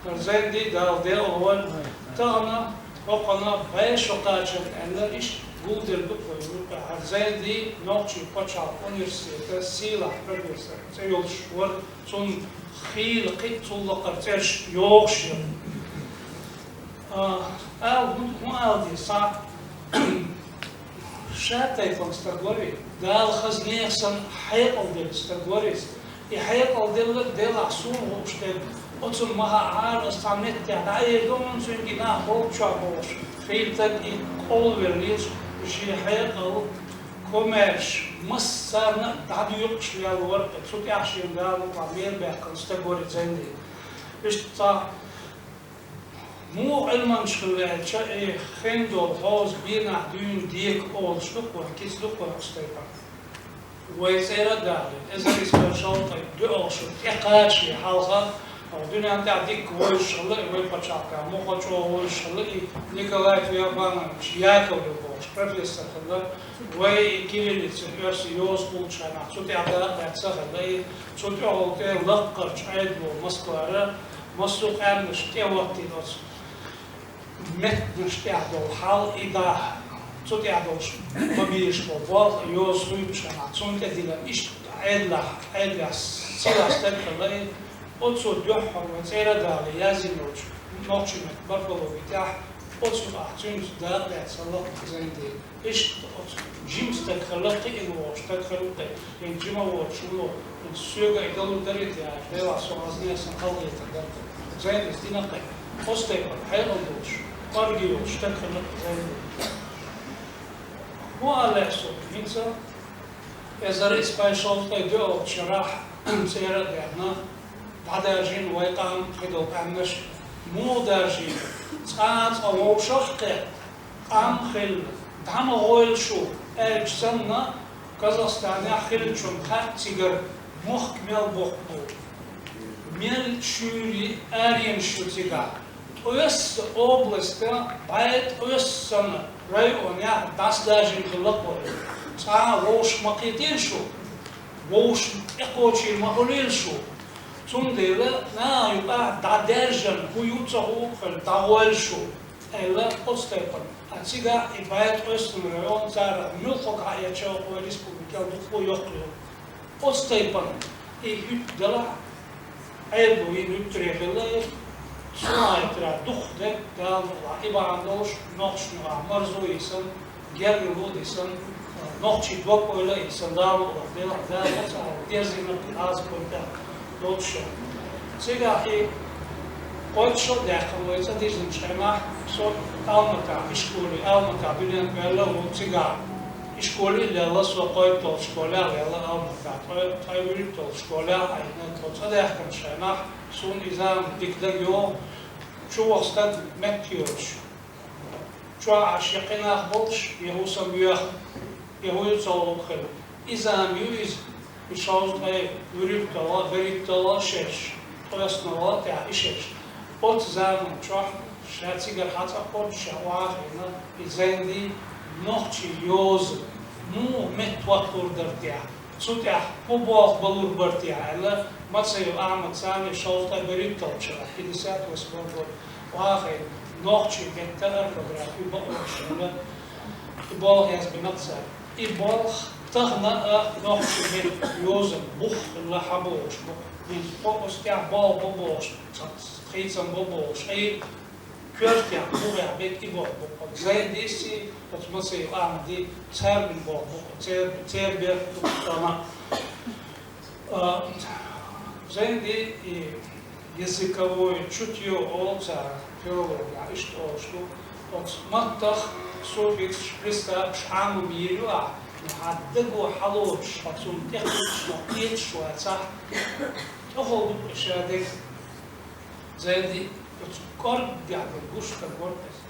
ХӀара Зайди Дала декъала войла. Тахана Хьокхана бай шо кхачан аьнна, иштта гулделла ду вай юкъа. Хьан Зайди нохчий пачхьалкх университета сийлахь профессор цӀе йолуш вара, цунна хийла кхин а цул лакхара цӀераш йогӀуш яра. А, ала, хӀун, хӀун ала де, схьа ша тайпана стаг вара, Дала хаза нехан санна хьекъал делла стаг вара иза. И хьекъал делла делахь суна хууш дерг, оцунна ма хаьара аса цхьа меттехь дӀаэца ду хьуна цуьнга и нах болччохь бохуш. Хийла стаг и къовлавеллерчу шен хьекъал, комаьрша, массарна а дӀадоькъуш лелла вара, цу тӀехь шена Дала мукъ лахь мел баьккхина стаг вара и Зайди. Иштта цхьа муха Ӏилманча хилла аьлча, и хин долу хьоза бенахь дуьйна дека олуш ду-кх вайн, кица ду-кх вайн оцу тайпана. Вай цӀера а далий, эзар исс бӀе шовзткъе доьалгӀа шо тӀекхачий хьалха, дуьнен тӀехь дикка вевзаш хилла и вай пачхьалкх, муха чӀогӀа вевзаш хилла и Николай Феофанович Яковлев бохуш профессор хилла, вай и кириллица оьрсийн йоза кхуллучу хенахь цу тӀехь дакъа лаьцна хилла и, цу тӀехула тӀе лаккхарчу Ӏедало Москвара массо а къаьмнаш тӀехӀоттийна оцу меттанаш тӀехь долу хьал и даха, цу тӀехь долуш ма безаш болу болх, йоза хуьйцучу хенахь, цунна тӀе диллина иштта Ӏедалехь, Ӏедалехь сийлахь стаг хилла и, оцо дуьххьара вайн цӀера а далий язйина йолчу нохчийн меттан морфологи тӀехь оцу юкъахь цуьнца дакъа лаьцна хилла Зайди. Иштта оцу жима стаг хилла, кхиъна воцуш стаг хилла тӀе, хӀинца жима воцуш вуно, хӀинца соьга и далур дарий те аьлла, Делахь со хаза нехан санна хьалхетар дара те. Зайдис дина кхин. Оцу тайпана хьекъал долуш, кӀорге йолуш стаг хилла Зайди. ХӀун ала лаьа суна хӀинца, эзар исс бӀе шовзткъе доьалгӀачу шарахь цӀера а даьхна, дӀадаржийна вай къам, кхидолу къаьмнаш, муха даржийна, цкъа а цкъа вовшах а кхетта, къам хилла, дӀа ма гӀойла шу, аьлча санна, Казахстанехь хиллачунна хаьа цигара мохк мел боккха бу, мел шуьйра аренаш ю цигахь. Ткъесна областан бӀе ткъеснан районехь дӀасадаржийна хилла-кх вай. Цкъа а вовшах ма кхетийла шу, вовшашна тӀекхочийла ма хуьлийла шу. Цундела наха юкъахь дӀадаьржина хӀун ю ца хууш хилла, дӀагӀойла шу, аьлла, оцу тайпана. Ткъа цигахь и бӀе ткъеснан район царах муьлххачу хьаэцча вай республикехь дукха йоккха ю. Оцу тайпана и хӀуьтту делахь, Ӏедало йина хӀуьттаре хилла и, сунахьийтара духхьал де, Дала мукъ лахь, и бахьана долуш нохчашна юкъахь марзо йисина, гергарло дисина, нохчийн дог-ойла а йисина, Дала мукъ лахь, Дела, Дала ца хьал дерзийна кхин хаза кхунтӀа долчуьра. Цигахь и кхойтта шо а даьккхина вай цӀа дирзинчу хенахь, со Алматахь, ишколе, Алматахь дуьненна ваьлла а ву цигахь. Ишколе а лелла, со кхойтталгӀачу школехь а лелла Алматахь, ткъе, ткъе вуьрхӀитталгӀачу школехь а Ӏийна, тхо цӀа даьхкинчу хенахь, суна и зама дика дага йогӀу, чу ваха стаг метта йоцуш. Чохь Ӏаш я кхин нах болуш, я хӀусам йоьхна, я хӀума ца гӀуллакх хилла. И зама ю иза, и шовзткъе вуьрхӀитталгӀа, берхӀитталгӀа шераш, ткъеснолгӀа тӀехь и шераш. Оцу заман чохь ша цигара хьан цӀа кхочуш ша охьахиъна, и Зайди нохчийн йоза муха меттахӀоттур дара техьа, цу тӀехь хӀун болх балур бара техьа аьлла, Мацаев Ахьмад царна шовзткъе берхӀитталгӀачу шарахь, пятьдесят восьмой год, охьахиъна, нохчийн меттан орфографи бакъонаш аьлла, и болх язбина цара. И болх тахана а нохчийн меттан йозанан бух хилла хьан бохуш бу. ХӀинца тхо оцу тӀехь болх бан бохуш, цхьа хийцам бан бохуш, ай, коьртехь, бухехь бен и болх бу. Зайдис, оцу Мацаев Ахьмадис, церан болх бу, цер-, церан берх бу тахана. А, Зайди и языковое чутьё олу цара, филологехь иштта олуш ду. Оцу маттах суффиксаш, приставкаш Ӏамам йийр ю ахь, но хьан даго хьалоцуш, хьо цунна тӀекхуьучух кхеташ вацахь, тӀехула ду ша дерг. Зайди оцу кӀорггехь дерг гуш стаг вара иза.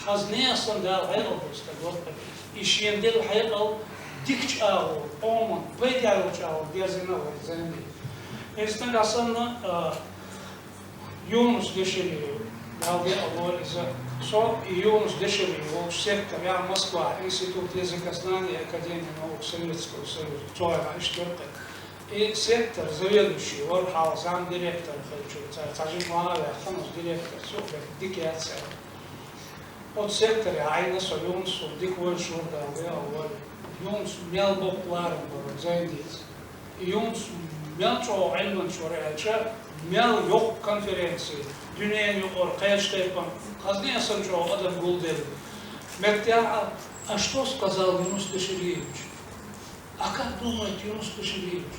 Хаза нехан санна Дала хьекъал долу стаг вара иза. И шена делла хьекъал дикачу агӀор, къоман пайда йолчу агӀор дерзийна вай Зайди. Иза стаг а санна, а, Юнус Деширий, Дала декъал дойла иза. Со и Юнус Деширий волчу секторехь Москвахь Институт языкознания Академии наук Советского Союза, цо вайна иштта вара кхин. И сектор заведующий вара хьалха, замдиректор хилча, цара цхьа жима ваха а ваьккхина, оцу директорца юкъа дика яц аьлла. Оцу секторе Ӏайна со Юнус, дика вевзаш вара, Дала декъал войла. Юнус мел боккха ларам бара зайдица. Юнус мел чӀогӀа Ӏилманча вара аьлча, мел йоккха конференци, дуьненан юкъара кхечу тайпана, хазна а санна чӀогӀа адам гулделла. Меттехь а, а что сказал Юнус Дашириевич? А как думает Юнус Дашириевич?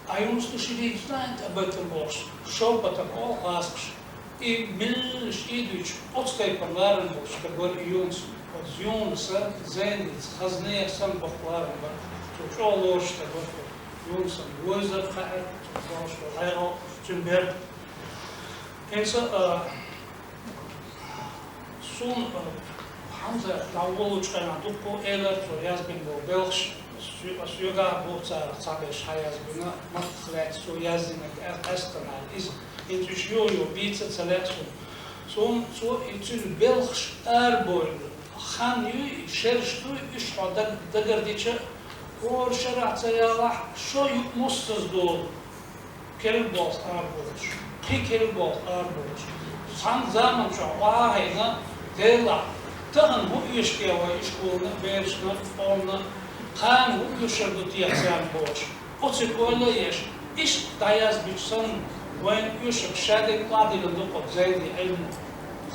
А Юнус Дашириевич знает об этом бохуш, шепотом олу гӀазкхаша. И меллаша и дуьйцуш, оцу тайпана ларам болуш стаг вара и Юнус. Оцу Юнуса зайдица хазна а санна боккха ларам бара. Цо чӀогӀа лоруш стаг вара. Юнусан вовзар хаьара, цо долуш долу хьекъал цуьнан бер. ХӀинца, а, суна, а, Хьамзат дӀаволучу хенахь дуккха а элира цо язбина болу белхаш, со-, соьгахь а бу царах цхьаберш хьаязбина, маттах лаьцна цо яздинарг аьлла, къаьстина иза. ХӀинца уьш юха-юха бийца а ца лаьа суна. Суна цо и цуьнан белхаш арабевлла, хан юй, шераш дуй, уьш хьо даг-, дагардича, хӀора шарахь ца ялахь, шо юкъа муссаза долу. Керла болх арабовлуш, кхин керла болх арабовлуш. Цхьана заманчохь охьахиъна, Делахь, тахана хӀун оьшу те вай ишколна а, берашна а, къомана а, кхана хӀун оьшур ду теха царна бохуш. Оцуьнга ойла а еш, иштта дӀаязбича санна, вайна оьшург шадерг охьадиллина ду-кх оцу зайди Ӏилма.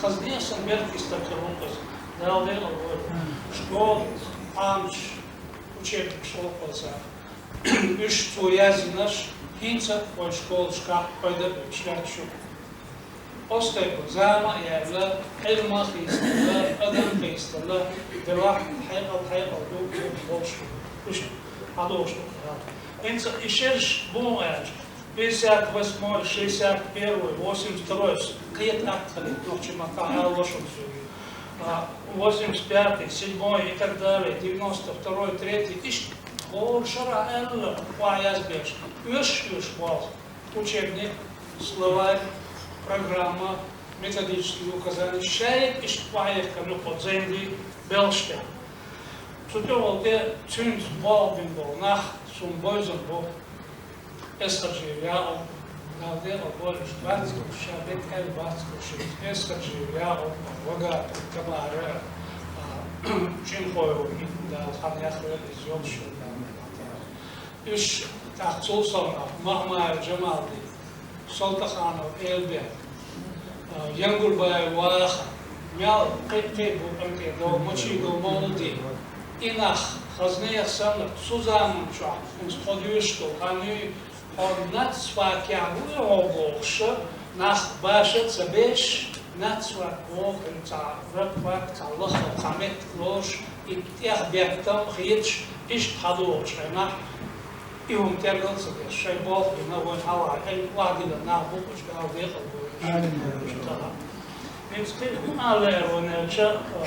Хазна а санна белхаш стаг хир ву-кх иза. Дала декъал войла. Школа, Ӏамаш, учебникаш олу-кх оцара. Уьш цо яздинарш хӀинца а вайн школашкахь пайда а беш лаьтташ ю. Оцу тайпа зама а яьлла, Ӏилма а хийцалла, адам а хийцалла, делахь хьекъал, хьекъал ду, ду болуш ду. Уьш хьадогӀуш ду. ХӀинца и шераш буха аьлча, пятьдесят восьмой, шестьдесят первый, восемьдесят второй, кхета атта хилийта, нохчийн маттахь ала ло шуна соьга. А, восемьдесят пятый, седьмой и так далее, девяносто второй, третий, иштта хӀора шарахь аьлла, охьаязбеш, оьшуш-оьшуш болх, учебник, словарь, программа, методические указания, шайга иштта охьаехкина ю-кх оцу зайди белхаш тӀехь. Цу тӀехула тӀе цуьнца болх бина болу нах суна бевзина бу. Эсхаджиев Якъуб, Дала декъал войла, уьш бац, ша бен аьлла бац, уьш Эсхаджиев Якъуб, Вагапов Тамара, а, Чимхоев, Дала хан яхвелла иза, йолуш ву Дала. Уьш тӀаккха цул совнаха Махмаев Джамалдин, Салтаханов Элбек, а, Янгурбаев Ваха, мел кхин-кхин бу къинтӀера догӀу, Мочигов Мовлуди. И нах, хазна а санна, цу заманчохь, хӀинца тхо доьшуш долу хан юй, хьо нацфакехь вуй хьо бохуш, нах баша а ца беш, нацфак боху, хӀинца рабфак, цхьа лахара, цхьа меттиг лоруш, и тӀех беттам хеташ, иштта хьадогӀучу хенахь, и хӀума тергал а ца деш, шайн болх бина, вайн хьалха, хьайн охьадиллина нах бу, уьш Дала декъал войла. Амин. ХӀинца кхин хӀун ала лаьара вайна аьлча, а,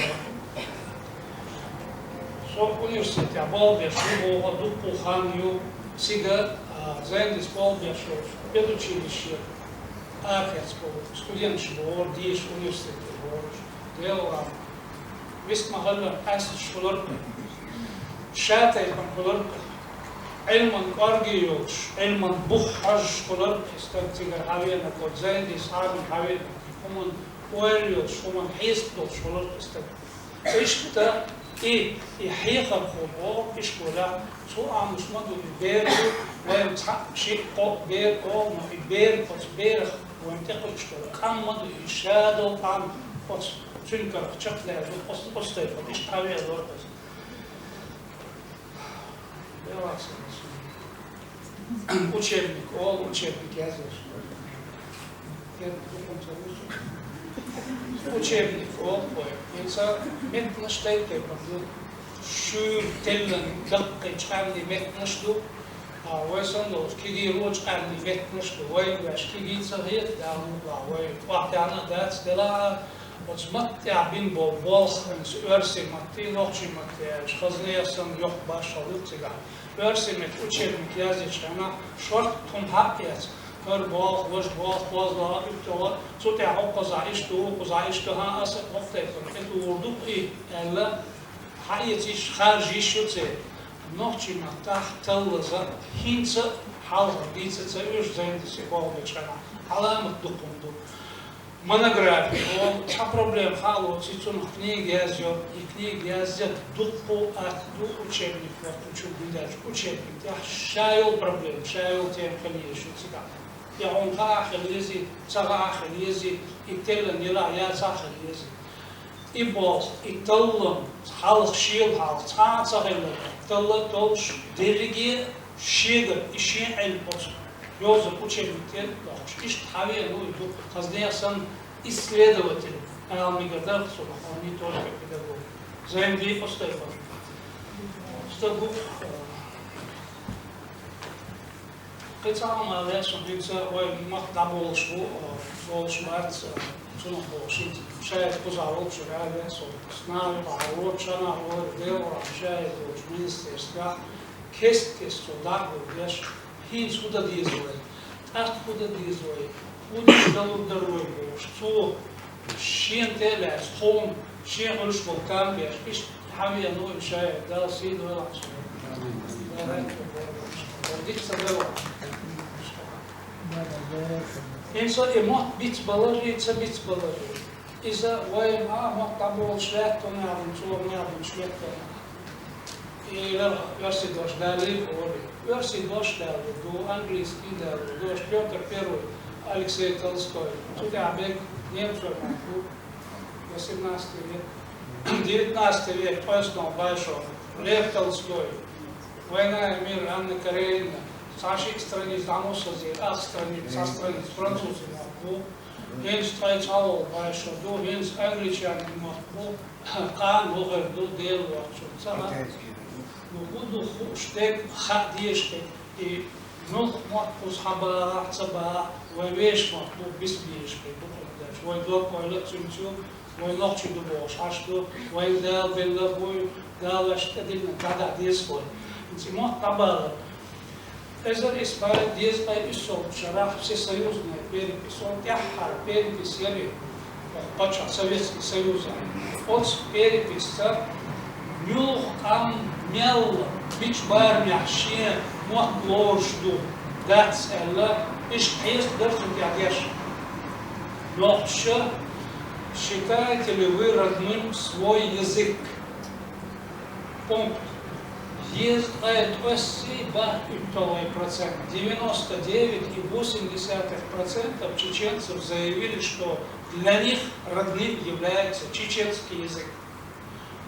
со университетехь болх беш ву боху дуккха хан ю, цига, а, зайнис болх беш волчу педучилище арахецна болу студенташ бохура, деша университете бохура. Делахь, вист ма-хиллара, къаьсташ хуьлура, ша тайпана хуьлура, Ӏилман кӀорге йолуш, Ӏилман бух хьожуш хуьлура, и стаг цигара хьавеанарг, оцу зайнис хьавеанарг, хӀуманна ойла йолуш, хӀуманна хьесап долуш хуьлура и стаг. Иштта и, и хьехархо боху ишколехь, цо Ӏамош ма ду и бер ду, вайн цхьаъ, шиъ, кхоъ бер олу, но и бер, оцу берах вайн тӀекхуьуш долу къам ма ду, и ша долу къам, оцу цуьнан карах чекхдаьлла ду, оцу, оцу тайпана иштта хьавеана вара иза. Делахь сан. Учебник олу, учебник язъеш. Учебник олу вай. Иза меттанаш тайп-тайпана ду. Шуьйра, теллина, даккхий, чкъаьнний меттанаш ду. А, вай санна долчу кегийрхошна чкъаьнний меттанаш ду. Вай ваьш кегий ца хета, Дала мукъалахь, вай охьатаьӀна а дац, делахь а, оцу матта тӀехь бина болу болх, хӀинца оьрсийн матте, нохчийн матте аьлча, хазна а санна йоккха башхалла ю цигахь. Оьрсийн меттан учебник язъечу хенахь шортта хӀума хьаъ эца. ХӀара болх, важа болх, кхозлагӀа, уьтталгӀа, цу тӀехь хӀокхузахь иштта ду, хӀокхузахь иштта ду, хӀан, аса хӀокху тайпана тӀетухур ду-кх и, аьлла, хьаэца йиш, харжа йиш ю церан. Нохчийн маттахь таллаза, хӀинца а хьалха дийца ца оьшу зайнис болх бечу хенахь, Ӏаламат дукха хӀума ду. Монография, о, цхьа проблема хьалоций, цунах книга язйо, и книга язъя дуккха атта ду учебник, вот, учебник, учебник, тӀехь ша йолу проблема, ша йолу тема хила еза ю цигахь. Я хьуна хаа хила езий, ца хаа хила езий, и теллина елахь яцахь хила езий. И болх, и таллам, хьалха шел хьалха цхьа а ца хилла, талла а толлуш, дерриге а шегара, и шен Ӏилма оцу йозанан учебник тӀе а дохуш. Иштта хьан веана ву и ду, хаза нехан санна исследователь, ала мегар дара цунах, а не только педагог. Зайнди Къустайхан. Стаг ву, э, Кхин цхьа хӀума ала лаьа суна, хӀинца вай махка дӀаболуш бу, а, болуш бац, а, цунах бохуш, хӀинца ша иза кхузахь волчуьра ала лаьа суна. Снагахь юкъахь вон, ша нах вон, Делан ша иза волчу министерствехь кест-кеста цо дӀа а гулдеш, хӀинца хӀун дан деза вай, тӀаккха хӀун дан деза вай, хӀун деш далур дара вай бохуш. Цо шена тӀе а лаьцна, тхуна шен хуьлуш болу кам беш, иштта хьан веана ву и шаьш, Дала сий дойла цунна. Дика ца дойла. ХӀинца и мотт бицбаларий, ца бицбаларий. Иза вайн а мотт дӀаболуш лаьтта, хӀун аьлла, цо хӀун аьлла, шметтана. И оьрсийн дош далийра олий. Оьрсийн дош далийра ду, английский далийра ду, Пётр Первый, Алексей Толстой. Цу тӀехь берг немцойн мотт бу. Восемнадцатый век. Девятнадцатый век, ткъеснах башо. Лев Толстой. «Война и мир» Анна Каренина. Цхьа шиъ страниц дӀа муссазийра, ах страниц, цхьа страниц французийн мотт бу. ХӀинца ткъе цхьа волу башо ду, хӀинца англичанийн мотт бу. Кхана вохуьйтур ду, Дела воцчунна ца хаьа. Ну, хӀун ду хууш дерг хаа дезаш дерг, и муьлхха мотт кхуза хьан бахахь, ца бахахь, вайн вешан мотт ду, биса безаш дерг ду кхуза дерг. Вайн дог-ойла а цуьнца ю, вай нохчий ду бохуш Ӏаш ду, вайна Дала белла а бу, Дала ваьш тӀедиллина дӀадахьа деза вай. ХӀинца и мотт дӀабалар. Эзар исс бӀе дезткъе уьссалгӀачу шарахь всесоюзная перепись, оцу тӀаьххьара перепись яра и, паччахь Советский Союзехь. Оцу переписца муьлхха къам мел мича барамехь шен мотт лоруш ду, дац аьлла, иштта хьеста дара цу тӀехь деш. Нохчаша: «Считаете ли вы родным свой язык?» Пункт. Дезткъе ткъессий бӀе уьтталгӀа процент, девяносто девять и восемь десятых процентов чеченцев заявили, что для них родным является чеченский язык.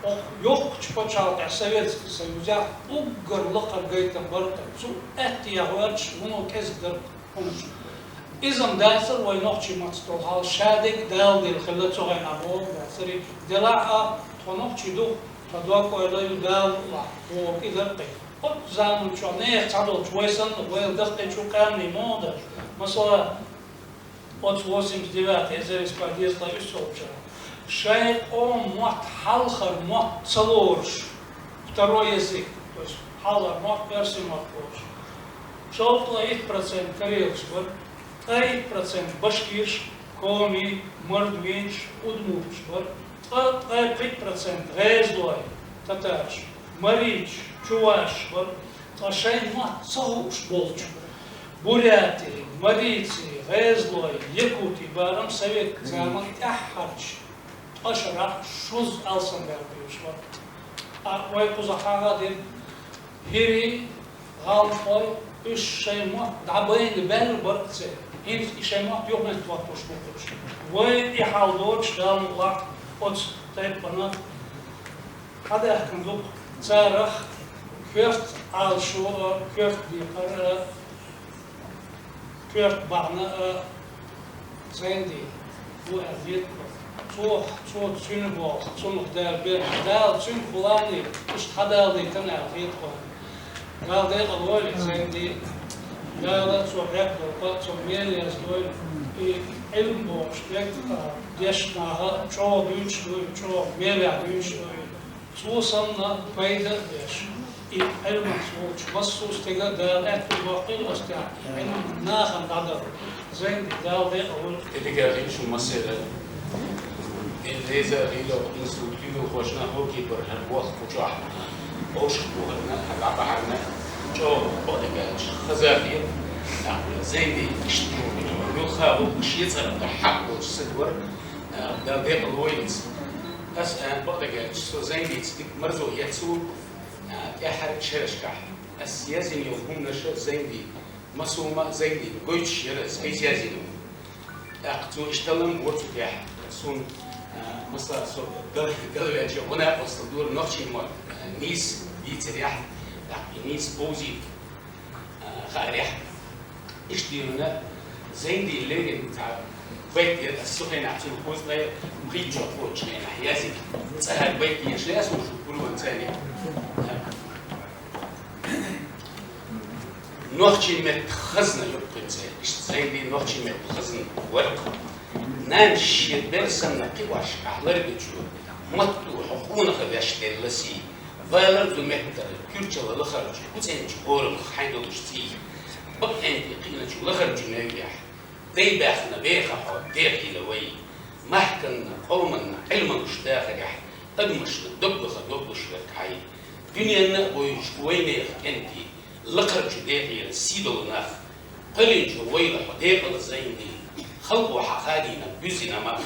Оха йоккхачу пачхьалкхехь Советский Союзехь уггар лакхара гайтам бара, цу аьттехьа гӀоьрташ вуно кӀезиг дара. Иза-м дацара вай нохчийн маттахь долу хьал, ша дерг Дала делла хилла цу хенахь бохург дацара и. Делахь а тхо нохчий ду, тхан дог-ойла ю, Дала лахь, бохург и дара кхин. Оцу заманчохь нехан цхьадолчу вай санна, вайл даккхийчу къаьмнийн муха дара. Масала, оцу восемьдесят девятый, эзар исс бӀе дезткъе уьссалгӀачу шарахь, шайн къоман мотт хьалхара мотт ца лоруш, второй язык, то есть хьалхара мотт, оьрсийн мотт лоруш. Шовзткъе итт процент карелаш бара, ткъе итт процент башкираш, комий, мордвинаш, удмурташ бара, ткъа, ткъе пхиъ процент гӀезалой, татараш, марийцаш, чувашаш бара, ткъа шайн мотт ца хууш болчу бурятий, марийций, гӀезалой, якутий барам совет заман тӀаьххьарчу ткъа шарахь шузза алсамдаьлла бевзаш бара. Ткъа вай кхузахь хьагӀ а дина, хӀирий, гӀалмакхой, уьш шайн мотт дӀабайна баьлла бара церан. ХӀинца и шайн мотт юхаметтахӀоттош бу уьш. Вай и хьал доцуш, Дала мукъ лахь, оцу тайпана хьадаьхкина ду-кх царах коьрта Ӏалашо а, коьрта декхар а, коьрта бахьана а, Зайнди ву аьлла хета-кх. Цо, цо цуьнан болх, цунах Дала бен, Дала цуьнан гӀуллакхний иштта хьадалийтина аьлла хета-кх. Дала декъала войла Зайнди, Дала цо хьекхалла, цо мел яздойла. И Ӏилма бохуш дерг, а, дешна наха чӀогӀа дуьйцуш ду, чӀогӀа мелехь дуьйцуш ду. Цо санна пайда а беш, и Ӏилманца волчу массо а стеган Дала аьтто доккхийла оцу тӀехь, и Ӏилма нахана дӀадала. Зайнди, Дала декъала войла. Дерриге а гӀийла шу массеран. Ил реза гӀийла институт куьйгалхошна хӀокху кепара хӀара болх кху чохь. Вовшах бухарна, хӀара дӀабахьарна, чӀогӀа бакъдерг аьлча, хазахетта, Зайнди, иштта ю. Дукха ву ши цӀарах хьакъ долчу стага вара, а, Дала декъала войла иза. Ас, а, бакъдерг аьлча, со Зайндица дика марзо яц цо, а, тӀаьххьара шерашкахь. Ас язйина йолу хӀуманаш Зайндина, масала Зайндина гойтуш яра ас, айса язйина ву. ТӀаккха цо иштта лам бора цу тӀехь. Суна, а, масала, со гал-, галваьлча, гӀо накъостал дора нохчийн мотт, а, нийса дийцарехь, тӀаккха и нийса бовзийта, а, хаарехь. Иштта дийрина Зайндина леррина цхьа байт яра, ас цу хенахь цуьнан кхузткъе пхийтта чохь воцучу хенахь язйина. Цхьа хӀара байт дийшина ас, уьш гур ван царна. Нохчийн меттан хазна ю кхуьнца, иштта Зайндин нохчийн меттан хазна вара. Нанас шен бер санна кхиош ахь ларбечу, матто хьо къонах веш делла сий, валар ду меттара, куьрчалла лахарчу, куцӀенчу орамах хьайн долуш цӀий, бакъ кӀентий кхиъначу лахарчу невнехь, дай баьхна веха хьо, дехийла вай, махканна, къоманна, Ӏилманаш дахарехь, адамашна дог баха догуш верг хьай. Дуьненна а бойуш вайнехан кӀентий, лакхарчу декъера сий долу нах, кхоьллинчу вайла хьо декъала Зайндин, халкъо хьан хадийна буьззина мах.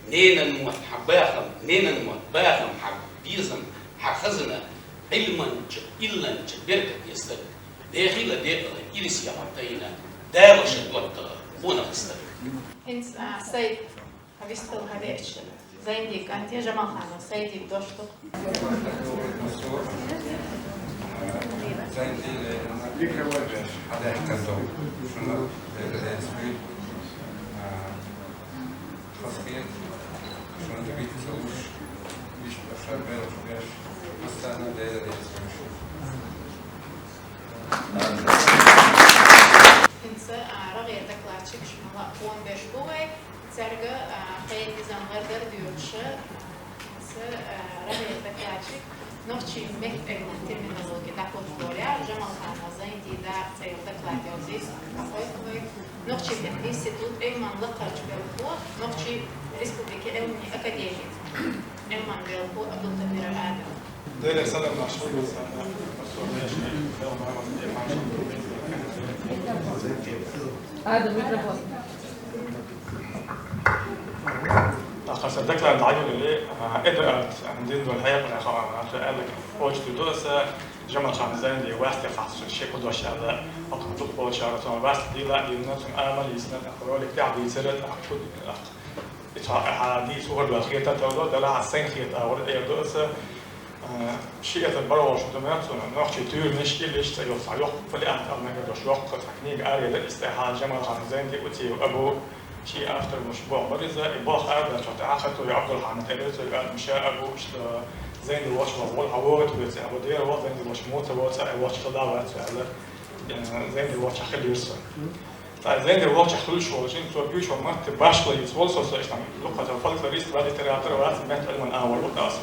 Ненан мотт хьан бахам, ненан мотт бахам хьан безам, хьан хазна, Ӏилманча, илланча беркате стаг, дехийла декъала ирсе хьо тайна, Дала ша доттагӀа къонах стаг. ХӀинца, а, Сайд Вистхила хӀара ечча, Зайндин кӀанте Жамалханов Сайдин дош ду. Зайндин, хьадаьхкина ду. Шуна Дела реза хуьлда. Хазахета, шуна дика ца луш, иштта ша белхаш беш, массарна Дела реза хуьлда шуна. ХӀинца, а, рогӀера докладчикаш мала а фон беш бу вай. Цаьрга, а, кхин низам гӀардар доьхуш, а, ца, а, рагӀера докладчик, нохчийн меттан терминологи дӀахӀотталора, Жамалханов Зайндин дакъа цӀе йолу доклад йолчу дӀахӀотталой. Нохчийн меттан институт, Ӏилман лакхарчу белхо, Нохчийн Республикин Ӏилманийн академи, Ӏилман белхо Абдулкадиров Адам. Адам, микрофон. ТӀаккха сан доклад дӀайолале, а, эдда ат, а, дин долу хьекъале хаам, а, ца аьлла, почту до аса, Жамалхан Зайндин ваьсте хасча, ши кху дош аьлла, хӀокху дукхачара цунна ваьсте дийла, дийна, цунна амал йисна, тӀаккха ролик тӀехь дийцира, тӀаккха кху, тӀаккха и цхьа, а, дийца хӀора дош хета товло, дала хьан сайн хета, а, хӀора эр до аса, а, ши эзар бархӀолгӀачу ду мега цунна, нохчийн туьйранаш, иллеш цӀе йолу цхьа йоккха фолиант аьлла мегар долуш йоккха цхьа книга аре дан, иза тӀехь Жамалхан Зайнди, Утиев Абу, ши автор луш боху бара иза, и боху арадачу тӀехь Хатуев Абдулхьамид элира цуьнга, Адам ша Абу, иштта Зайнди волчу вахана, хьан вогӀу тхоьца, Абу дера вахана, Зайнди волчу муца воца, и волчу хила вац аьлла, э, Зайнди волчохь хилира со. Ткъа Зайнди волчохь хуьлуш волу жин, цо буьйцу матте башхалла йийца волу со, со иштта дуккха цхьа фольклорист вац, литератор вац, меттан Ӏилман агӀор ву аса.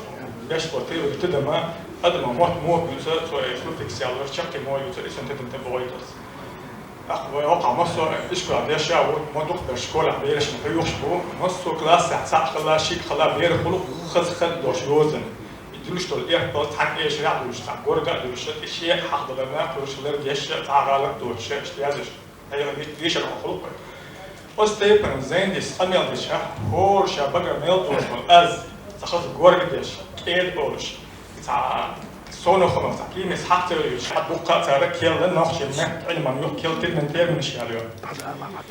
Беш бо тевр тидама, адама мотт мо буьйцу, цо э суффикс яллуш, чаккхе мо юьйцу, и сан тидам тӀе богӀуьйтуш. ТӀаккха вай хӀокху массо а ишколехь деш а ву, ма дукхахберш школехь берашна хьоьхуш бу, массо а классехь цхьаъ хилла, шиъ хилла бер хуьлу хаза хаддош йозана. И дуьлуш долу эрх долу цхьана эшарехь а дуьлуш, цхьа горга а дуьлуш, и шен хьахадаларна кхуьйсуш лардеш а, цхьа а гӀалат доцуш а, иштта язъеш. Хьайгара вит вешар хьо хуьлу-кх вай. Оцу тайпана Зайндис къамел дича, хӀора ша багара мел дош болу аз, ца хаза горга деш, кӀеда олуш, цхьа совнах хӀуманах цхьа киймас хьакха ца вевзаш, хьан дуккха а цара керла нохчийн меттан Ӏилман юха керла термин, терминаш яьлла йо.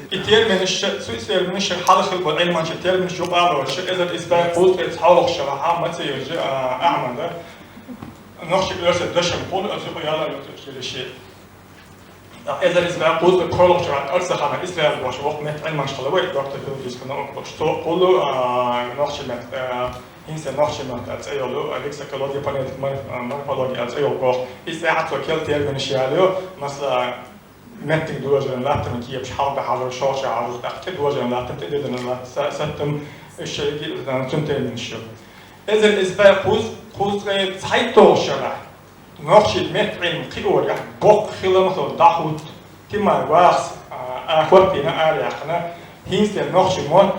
И терминаш, цу терминаш хьалха хилла болу Ӏилманчийн терминаш юкъа а лоруш, эзар исс бӀе кхузткъе цхьалгӀачу шарахь Мацаевич, а, Ахьмада, нохчийн оьрсийн дашам кхуллу, оцу юкъа ялар йо, оцу шераши. Эзар исс бӀе кхузткъе пхоьалгӀачу шарахь Арсаханов Исраил бохуш воккха меттан Ӏилманча хилла вай, доктор филологических наук болуш. Цо кхуллу, а, нохчийн мет-, а, хӀинца нохчийн меттан цӀе йолу, а, лексикология, фонетика, морф-, а, морфология цӀе йолу боху. Иза тӀехь цо керла терминаш яьлла йо, масала, меттиг дожаран латтаман кепаш хьалха хьажар, шолгӀа хьажар, тӀаккха тӀе дожаран латтам, тӀе дедана латтам, са-, саттам, уьш шайги, а, цуьнан терминаш ю. Эзар исс бӀе кхуз-, кхузткъе цхьайтталгӀачу шарахь нохчийн меттан Ӏилма кхиорехь боккха хилла масал дӀахӀутту, Тимар Вахас, а, а, хӀоттийна, араяьккхина, хӀинца дерг нохчийн мотт,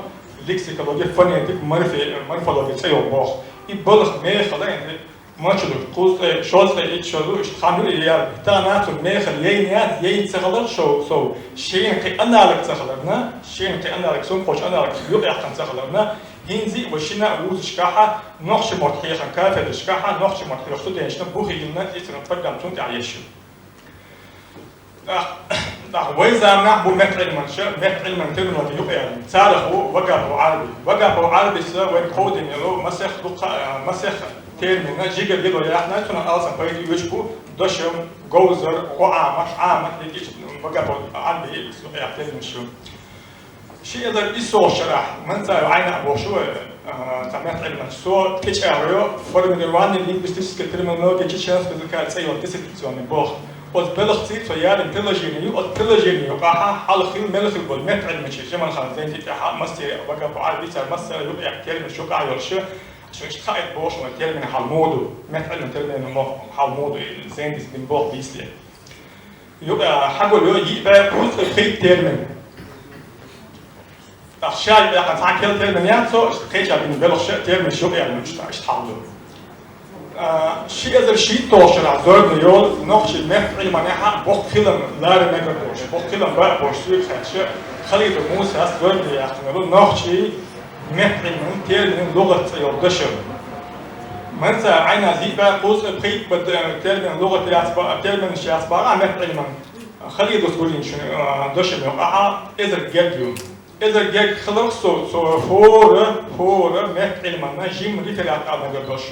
лексикологи, фонетик, морфе-, морфологи цӀе йолу боху. И балха мехала, Мачулуш, кхузткъе, шовзткъе итт шо ду, иштта хан ю и яр. Тана цу мехал яйна яц, яйна ца хилар шо, со, шен кхы аналог ца хиларна, шен кхы аналог, сум кхоч аналог, юкъяххан ца хиларна, хинзи ва шина вузашкахьа, нохчи мотт хьехан кафедрашкахьа, нохчи мотт хьех студенташна бухийна, ицран программа цун тӀехь еш ю. ТӀаккха, тӀаккха вай заманахь бу меттаӀилманча, меттаӀилман терминологи юкъаяьлла. Царах ву Вагапов Ӏарби. Вагапов Ӏарбис вайн кховдийна йолу масех дукха, масех термина жигар гило яхна, цунах алсам пайда йоьчу бу дошам, говзар, гӀо Ӏамат, Ӏамат, дикича Вагапов Ӏарби юкъаяьлла терминаш ю. Ши эзар иссолгӀачу шарахь, Манцаев Ӏайна а бохуш ву, а, цхьа меттаӀилманча, со кечӀагӀйо «Формирование лингвистической терминологии чеченского языка» цӀе йолу диссертационный болх. Оцу белхций цо яьллина приложение ю, оцу приложение юкъахьа хьалха хилла, мел хилла болу меттаӀилманчий Жамалхан Зайди тӀехьа, Мастер Вагапов Ӏарби, цара массара юкъаяьлла терминаш юкъахь йолуш, шуна иштта хаийта бохуш ву термин хьал муха ду, меттаӀилман термин хьал муха ду, Зайдис бина болх бийцале. Юкъа хьагулйо йиъ бӀе кхузткъе пхийтта термин. ТӀаккха ша юкъаяьккхина цхьа кхел термин яц, со кхеча бина белхаш терминаш юкъаяьлла иштта, иштта хьал ду. А, ши эзар шийтталгӀачу шарахь зорбане йолу нохчийн меттаӀилманехьа боккха хилам лара мегар долуш, боккха хилам баа болуш соьга хаьттича, Халидов Мусас зорбане яьккхина йолу нохчийн меттаӀилманан терминан лугӀат цӀе йолу дашам. Манцаев Ӏайнас йиъ бӀе кхузткъе пхийтта термин лугӀат яц ба-, терминаш яц бахьа меттаӀилман. Халидовс гулйинчу, а, дашам юкъахьа эзар герга ю. Эзар герга хиларх со, цо хӀора, хӀора меттаӀилманна жимма реферат ала мегар долуш,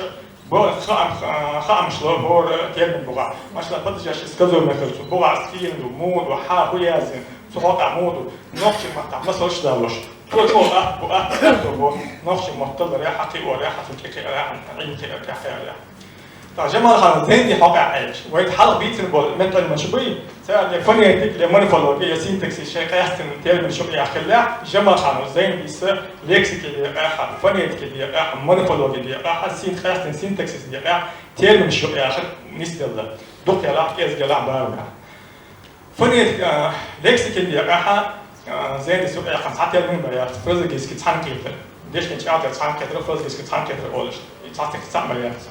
бо-, хаам-, хаамаш ло хӀора термин бухахь. Масала, падежи сказуемый хир цу бухахь, кхин ду, муха ду, хьан хӀун яздина, цу хьокъехь муха ду, нохчийн маттахь масалш далош. Цо чӀогӀа атта бу, атта, атта бу, нохчийн мотт талларехь, хьан кхиорехь, хьан цу тӀе кхиарехь, хьан Ӏилма кхиарехь, кхиарехь. ТӀаккха Жамалханов Зайди хьокъехь Ӏелаш. Вай хьалха бийцина болу меттаӀилманчаш буй, цара я фонетик, я морфология, я синтаксис шайн къаьстина терминаш юкъаяьлла хиллехь, Жамалханов Зайдис лексики декъехь, фонетики декъехь, морфологии декъехь, син-, къаьстина синтаксис декъехь терминаш юкъаяьлла нисделла. Дукха ялахь, кӀезиг ялахь, бара ялахь. Фонетика, а, лексикин декъехь, а, Зайдис юкъаяьккхина цхьа термин бан яц, фразеологически цхьаьнакхетар. Дешнийн чӀагӀдар цхьаьнакхетар, фразеологически цхьаьнакхетар олуш. И цхьа стих цхьаъ бан яц.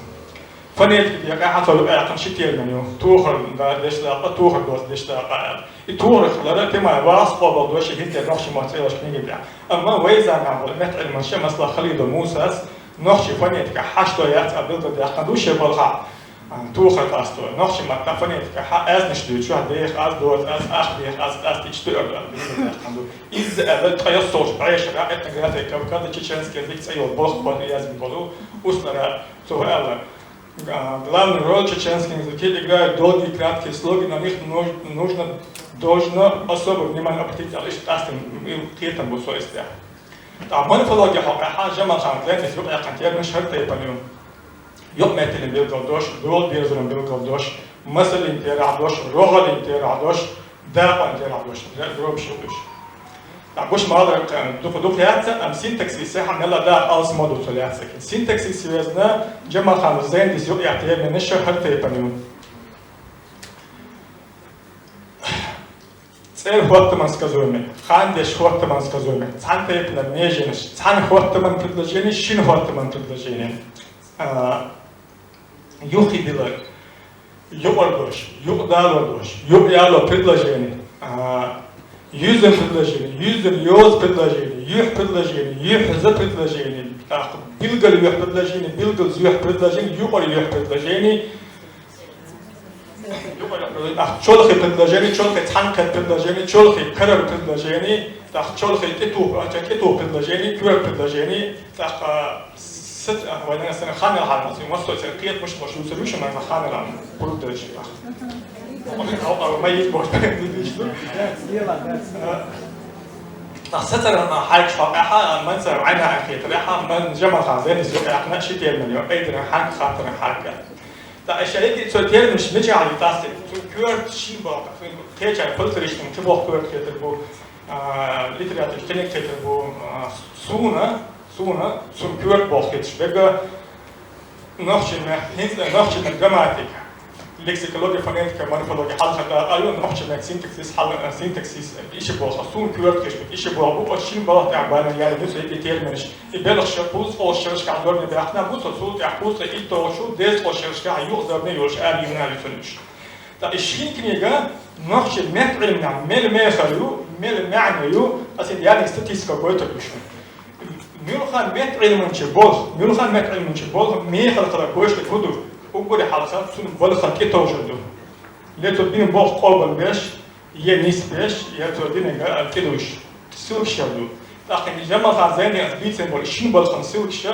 Фонетикин декъехь цо юкъаяьккхина ши термин ю. Тохар, да, дешдакъа, тохар доцу дешдакъа аьлла. И тохар хилар Тимаев Вахас къобалдо шен хӀинца нохчийн мотт цӀе йолчу книгин тӀехь. Амма вай заманахь болу меттаӀилманча, масала, Халидов Мусас нохчийн фонетика хьашт яц а билгалдаьккхина ду шен балхахь. А, тохар къасто. Нохчийн маттахь фонетикехь аьзнаш дуьйцуш, деха аз, доца аз, ах, деха аз, аз, тича туьар ду, аз, билгалдаьккхина ду. Изза аьлла, ткъе йоьссолгӀачу бӀешарахь «Этнография Кавказа, чеченский язык» цӀе йолу болх кху яздина болу Услара, цо аьлла, а, «Главную роль в чеченском языке играют долгие и краткие слоги, на них нуж-, нужно, должно особое внимание обратить», аьлла, иштта къаьстина, м, кхетам бу со эццехь. Ткъа морфологи хьокъехь Жамалханов Зайдис юкъаяьккхина терминаш хӀара тайпана ю. Юкъаметталлин билгалдош, дола дерзаран билгалдош, масаллин терахьдош, рогӀаллин терахьдош, дакъон терахьдош, дробаш ю уьш. Ткъа гуш ма-аллара, дукха-дукха яц, амма синтаксисехь мелла дакъа алсам ма ду цо лаьцна. Синтаксис везна Жамалханов Зайдис юкъаяьккхина терминаш хӀара тайпана ю. ЦӀеран хӀоттаман сказуемый, хандешан хӀоттаман сказуемый, цхьана тайпанара меженаш, цхьана хӀоттаман предложени, шина хӀоттаман предложени. А, юххе дилар, юкъара дош, юкъадалор дош, юкъаяло предложени, а, юьззина предложени, юьззина йоза предложени, юьхь предложени, юьхьаза предложени, тӀаккха билггал юьхь предложени, билггалза юьхь предложени, юкъара юьхь предложени, Юкъара, а, чолхе предложени, чолхе цхьаьнакхетта предложени, чолхе карара предложени, тӀаккха чолхе тӀетуху, а, тӀетуху предложени, коьрта предложени, тӀаккха, а, сац-, а, вайн сан ханнал хьалмас, массо а церан кхетамаш лош, юсур вуьшин сан ханнал пурдачи, тӀаккха. Ма йиш боху, тӀаккха сацаран хьаьгаш хьокъехь, Манцаев Ӏайнан хетарехь, Жамалхан Зайдис юкъаяьккхина ши термин ю, айдаран хьаг, хаттаран хьаг. ТӀаккха аша хӀинца цо терминаш мичахь ю тасте, цуьнан коьрта шин боху, кхечара фольклористашна цу боху коьрта хетар бу, а, литература кхиниг хетар бу, а, суна, суна, цуьнан коьрта боху хеташ берг, нохчийн мет-, хӀинца нохчийн грамматика. Лексикология, фонетика, морфология хьалха дакъа ю, нохчийн меттан синтаксис, хьал-, синтаксис, иштта болх, суна коьрта хиш, иштта болх бу, оцу шина балха тӀехь баьлла яьлла ю цу белхашца. И белхаш кхузткъа шерашкахь зорбане баьккхина бу, со цул тӀаьхьа кхузткъе итталгӀачу, дезткъа шерашкахь юха зорбане йолуш арайина ю цунна уьш. ТӀаккха и шина книга нохчийн меттан Ӏилманехь мел мехала ю, мел маьӀна ю, аса яьлла статистика гойтур ду шуна. Муьлхха меттан Ӏилманчийн болх, муьлхха меттан Ӏилманчийн болх мехала хилар гойта хӀун ду? Уггаре хьалха цуьнан балхана тӀетовжар ду. Я цо дина болх къобалбеш, я нисбеш, я цо динарг тӀедуьйш. Силкаш ду. ТӀаккха Жамалхан Зайнин аса бийцина болу шина балхана силкаш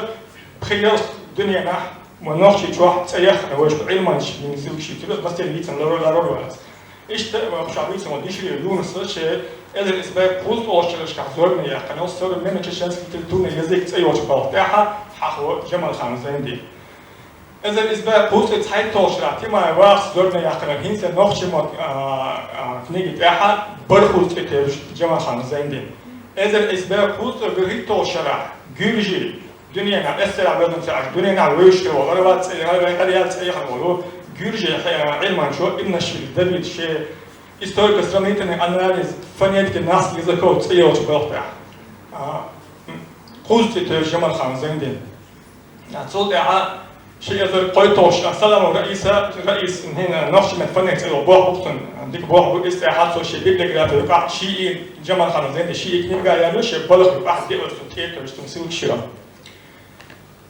пхи-ялх дуьненахь ва нохчийчохь цӀе яхна вайша Ӏилманчийн силкаш ю, цуьнан мастер йийцина ларор-ларор вац. Иштта вайша бийцина волу Дишриев Юнуса шен эзар исс бӀе кхузткъалгӀачу шерашкахь зорбане яьккхина йолу «Современный чеченский литературный язык» цӀе йолчу балха тӀехь хьахо Жамалхан Зайнин. Эзар исс бӀе кхузткъе цхьайтталгӀачу шарахь Тимаев Вахас зорбане яьккхина хӀинца нохчийн мотт, а, а, книги тӀехь «БархӀуз» цӀе тевжаш Жамалхан Зайнин. Эзар исс бӀе кхузткъе вуьрхӀитталгӀачу шарахь гуьржийн дуьненахь, эсцерахь везна ца Ӏаш, дуьненахь вевзаш хир волу, гӀаравац цӀе, гӀара-, гӀара-, гӀара ял цӀе яхана волу гуьржийн хье-, Ӏилманчо Имнашвили Давид шен «Историко-сравнительный анализ фонетики нахских языков» цӀе йолчу балха тӀехь. А, м, кхузткъа цӀе тевжаш Жамалхан Зайнин. А, цул тӀаьхьа ши эзар кхойтталгӀачу шарахь Саламов Раиса, Раис, хӀинца нохчийн меттан фонетика цӀе йолу болх бу цуьнан, дика болх бу, иза тӀехь цо шен библиографи юкъахь шиъ, Жамалхан Зайнин шиъ книга яьлла, шен балха юкъахь диъ цу тӀе а тевжаш цуьнан силкаш ю.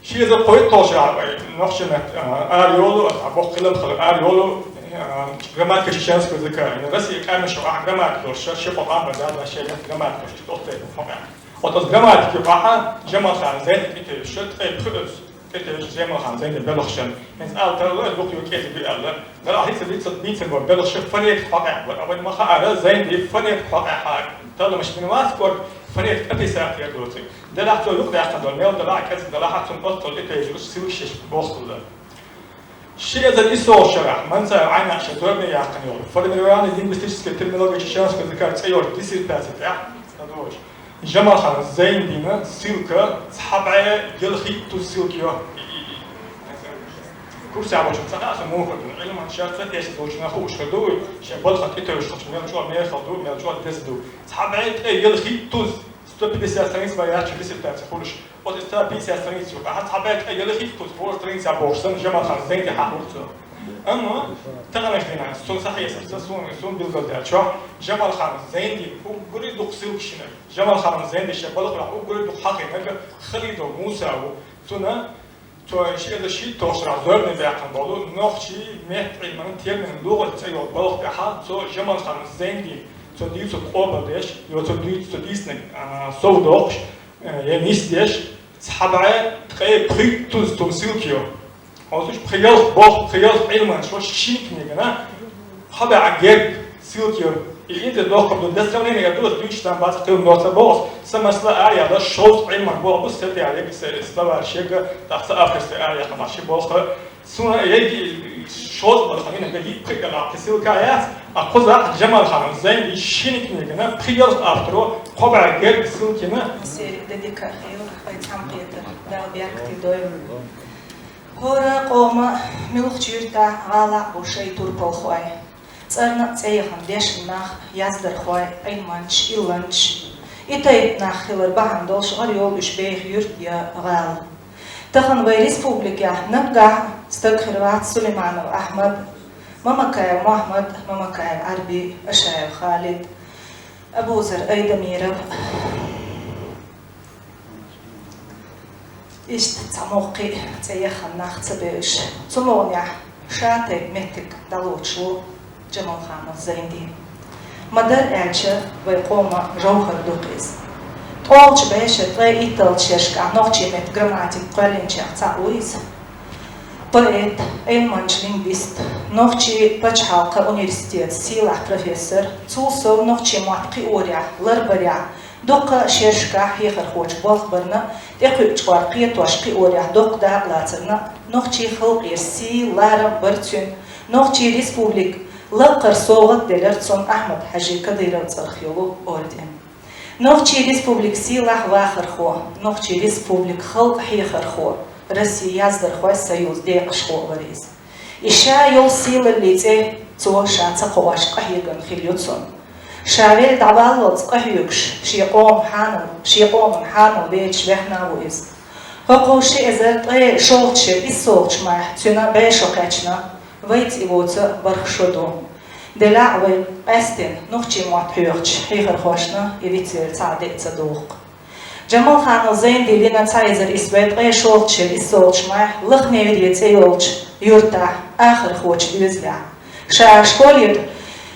Ши эзар кхойтталгӀачу шарахь вай нохчийн меттан, а, ара йолу, а, боккха хилам хилла ара йолу, а, грамматика чеченского языка. Россин къаьмнаш юкъахь грамматика йолуш, ши-кхо къам бан да, шен меттан грамматика йолуш, оцу тайпа хьокъехь. Оцу грамматика юкъахь Жамалхан Зайнин тӀе тевжаш, ткъе пхоьазза тӀе тевжаш Жамалхан Зайнин белхаш. ХӀинца ала тарло, дукха ю кӀезиг ю аьлла. Делахь хӀинца бийцина, бийцина болу белхаш фонетика хьокъехь бара. Вайна ма хаъара, Зайнин фонетика хьокъехь талламаш бина вац, кор фонетика описать яр доцург. Делахь цо юкъадаьккхина долу мел делахь, кӀезиг делахь, цунна оццул тӀе тевжаш силкаш еш болх хилла. Ши эзар иссолгӀачу шарахь Манцаев Ӏайнаш шен зорбане яьккхина йолу «Формирование лингвистической терминологии чеченского языка» цӀе йолчу диссертаци тӀехь, ца доцуш, Жамалхан Зайнина силка цхьа бӀе ялхитталгӀа силка ю. Курсехь волчунна ца хаьа, со муха ду, Ӏилманчаша ца тешна долчунна хууш хир ду, шен балхана тӀе тевжаш хилча мел чӀогӀа мехала ду, мел чӀогӀа деза ду. Цхьа бӀе ткъе ялхитталгӀа, сто пятьдесят страниц бан яьллачу диссертаци хуьлуш, оцу ста пятьдесят страниц юкъахь цхьа бӀе ткъе ялхитталгӀа хӀора страница бохуш санна Жамалхан Зайнин хьахош ду. Амма таханлерчу дийнахь, суна схьаэцарца, суна, суна билгалдаьллачохь, Жамалхан Зайнин уггаре дукха силкаш йинарг, Жамалхан Зайнин шен балхарахь уггаре дукха хьахийнарг Халидов Муса ву. Цуьнан, цо ши эзар шийтталгӀачу шарахь зорбане баьккхина болу нохчийн меттан Ӏилманан терминологи цӀе йолу балха тӀехь цо Жамалхан Зайнин, цо дийцург къобалдеш, я цо дийц-, цо дийцинарг, а, совдоккхуш, э, я нисдеш, цхьа бӀе ткъе пхийтталгӀа цуьнан силка ю. Оцу уьш пхи-ялх болх, пхи-ялх Ӏилманчо шина книгана, цхьа бӀе герга силка ю. И интернет дохкур ду, для сравнения я ду, дуьйцуш дан бац, кхин доцу боху, сан масала ара яла, шовзткъа Ӏилманан болх бу, статья яга, словарь яга, тӀаккха сан авторский ара яхана ши болх. Суна яги шовзткъа балха йина, яги пхи-ялх силка яц, а кхузахь Жамалхан Зайнин шина книгана пхи-ялх авторо цхьа бӀе герга силка йина. Сери дедика хила, вай цхьаьнакхетар, Дала беркате дойла. ХӀора къоман муьлххачу юьртахь, гӀалахь бу шайн турпалхой. ЦӀарна а цӀе яхана дешна нах, яздархой, Ӏилманчаш, илланчаш. И тайпа нах хилар бахьана долуш гӀара йолу уьш беха юрт я гӀала. Тахана вай республикехь наггахь стаг хир вац Сулейманов Ахьмад, Мамакаев Мохьмад, Мамакаев Ӏарби, Ашаев Халид, Абузар Айдамиров. Иштта цхьа мохкий цӀе яхана нах ца бевзаш. Цу могӀанехь ша тайпа меттиг дӀалоцуш ву Жамалханов Зайнин. Ма-дарра аьлча, вай къоман жовхӀар ду-кх иза. ТӀолгӀачу бӀешеран ткъе итталгӀачу шерашкахь нохчийн меттан грамматика кхоьллинчех цхьаъ ву иза. Поэт, Ӏилманча лингвист, нохчийн пачхьалкхан университетан сийлахь профессор, цул сов нохчийн мотт кхиорехь, ларбарехь, дуккха шерашкахь хьехархочун болх барна, тӀекхуьучу кӀоран кхетош кхиорехь доккха дакъа лацарна, нохчийн халкъера сий, ларам бар цуьнан, нохчийн республика лакхара совгӀат делира цунна Ахьмад-Хьаьжи Кадыровн цӀарах йолу орден. Нохчийн республикан сийлахь вахархо, нохчийн республикан халкъан хьехархо, Россин яздархойн союзан декъашхо вара иза. И ша йолу сийлаллин цӀе цо ша ца кхоош къахьегна хир ю цунна. Ша велла дӀаваллалц къахьоьгуш, шен къоман хьанал, шен къоман хьанал бечу баьхна а ву иза. ХӀокху ши эзар ткъе шолгӀачу шеран иссолгӀачу майхь цуьнан бӀе шо кхаьчна, вайца и воцу бархӀ шо ду. Делахь а вай къаьстина нохчийн мотт хьоьхучу хьехархошна и вицвер цхьа а де а ца доху. Джамалханов Зайндин дина цхьа эзар исс бӀе ткъе шолгӀачу шеран иссолгӀачу майхь Лахневери цӀе йолчу юьртахь, ахархочу доьзалехь. Ша школера,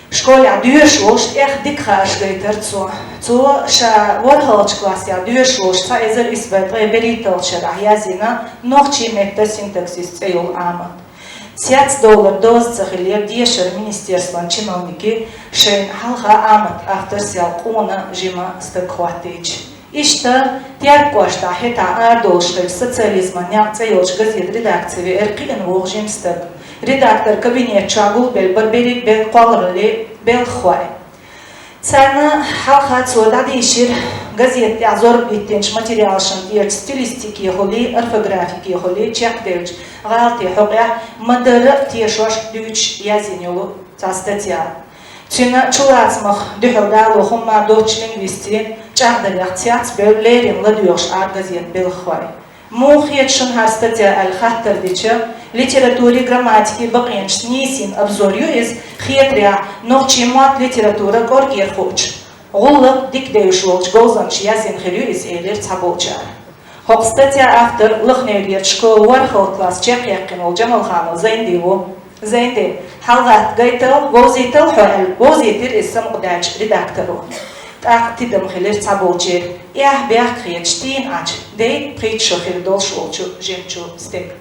школехь доьшуш волуш тӀех дика хаарш гайтара цо. Цо ша ворхӀалгӀачу классехь доьшуш волуш цхьа эзар исс бӀе ткъе берхӀитталгӀачу шарахь язйина нохчийн меттан синтаксис цӀе йолу Ӏамат. Цецдовлар доза ца хилира дешаран министерствон чиновникийн шайна хьалха Ӏамат автор сел къона жима стаг хӀоттийча. Иштта, Терккоштахь хӀетахь арадолуш хилча, «Социализман некъ» цӀе йолчу газетан редакци веара кхиъна вогӀу жима стаг. Редактор кабинет чохь гулбелла бара берриг бен кхоллараллин белхахой. Царна хьалха цо дӀадийшира газета тӀехь зорбан хӀиттинчу материалашна тӀера стилистикехули, орфографикехули чекхделлачу гӀалатийн хьокъехь ма-дарра а тешош дуьйцуш язйина йолу цхьа статья. Цуьнан чулацамах дуьхьал дало хӀумма доцчу лингвистийн чӀагӀдарехь цецбевлла леррина ладоьгӀуш Ӏара газетан белхахой. Муха хета шуна хӀара статья аьлла хаттар дича, литературин, грамматикин бакъонашца нийсийна обзор ю иза, хетарехь, нохчийн мотт, литература кӀоргера хуучу, гӀуллакх дика девзаш волчу говзанчо язйина хир ю иза, элира цхьаболчара. ХӀокху статьян автор Лахневери школан ворхӀалгӀа класс чекхъяьккхина волу Джамалханов Зайнди ву. Зайнди, хьалагӀатта гайтал, вовзийтал хьо аьлла, вовзийтира иза самукъадаьллачу редакторо. ТӀаккха тидам хилира цхьаболчеран, эхь-бехк хеташ тийна Ӏачу, дайта пхийтта шо хир долуш волчу жимачу стеган.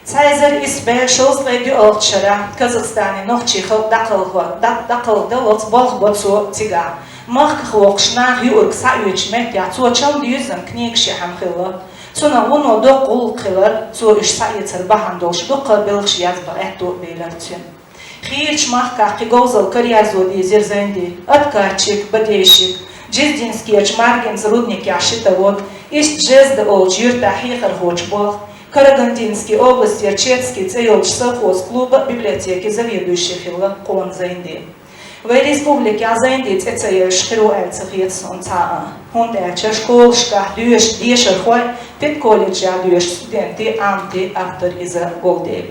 Цхьа эзар исс бӀе шовзткъе доьалгӀачу шарахь Казахстанан нохчийн халкъ дӀакхалхо-, дӀа-, дӀакхалхадаллалц болх бо цо цигахь. Махках воккхуш наха юург схьаоьцучу меттехь цо чалдуьйзина книгаш яхьама хилла. Цунах вуно доккха гӀуллакх хилар, цо уьш схьаэцар бахьана долуш дуккха а белхаш язбан аьтто а белира цуьнан. Хийрачу махкахь кхин говзалла караерзо дийзира Зайнди, откатчик, бодейщик, Джездинскерчу марганцан рудникехь щитовод, иштта Джезда олучу юьртахь хьехархочун болх, Карагандинский областера Черский цӀе йолчу совхоз клубан библиотекин заведующий хилла къона Зайнди. Вайн республикехь Зайндин цӀе ца евзаш хир ву аьлла ца хета суна цхьа а, хӀунда аьлча школашкахь доьшучу дешархой, педколледжехь доьшучу студентийн Ӏаматийн автор иза волу дела.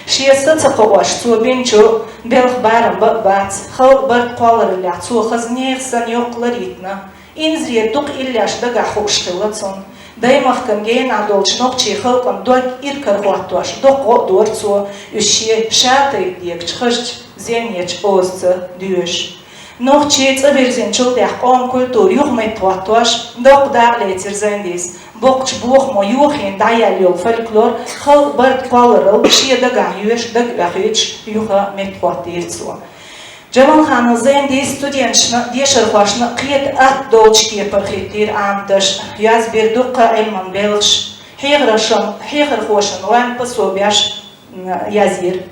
Шен са ца кхоош цо бинчу белхан барам бан а бац, халкъан барт кхоллараллехь цо хаза нехан санна йоккха лар йитина. Инзаре дукха иллеш дагахь хууш хилла цунна. Даймахкана генахь долчу нохчийн халкъан дог иракарахӀоттош доккха гӀо а дора цо, уьш шен ша тайпа дегачу хазачу земнечу озаца доьшуш. Нохчийн цӀа бирзинчул тӀаьхьа къоман культура юхаметтахӀоттош доккха дакъа лецира Зайндис. Боккхачу бохамо йохийна дӀаяьлла йолу фольклор, халкъан барт кхолларалла шен дагахь йоьшуш, дага оьхуьйтуш юха меттахӀоттийра цо. Джамалханов Зайндис студенташна а, дешархошна а кхета атта долчу кепара хӀиттийра Ӏаматаш, язбира дуккха а Ӏилман белхаш, хьехаршан-, хьехархошна гӀоьнна пособеш, м, язйира.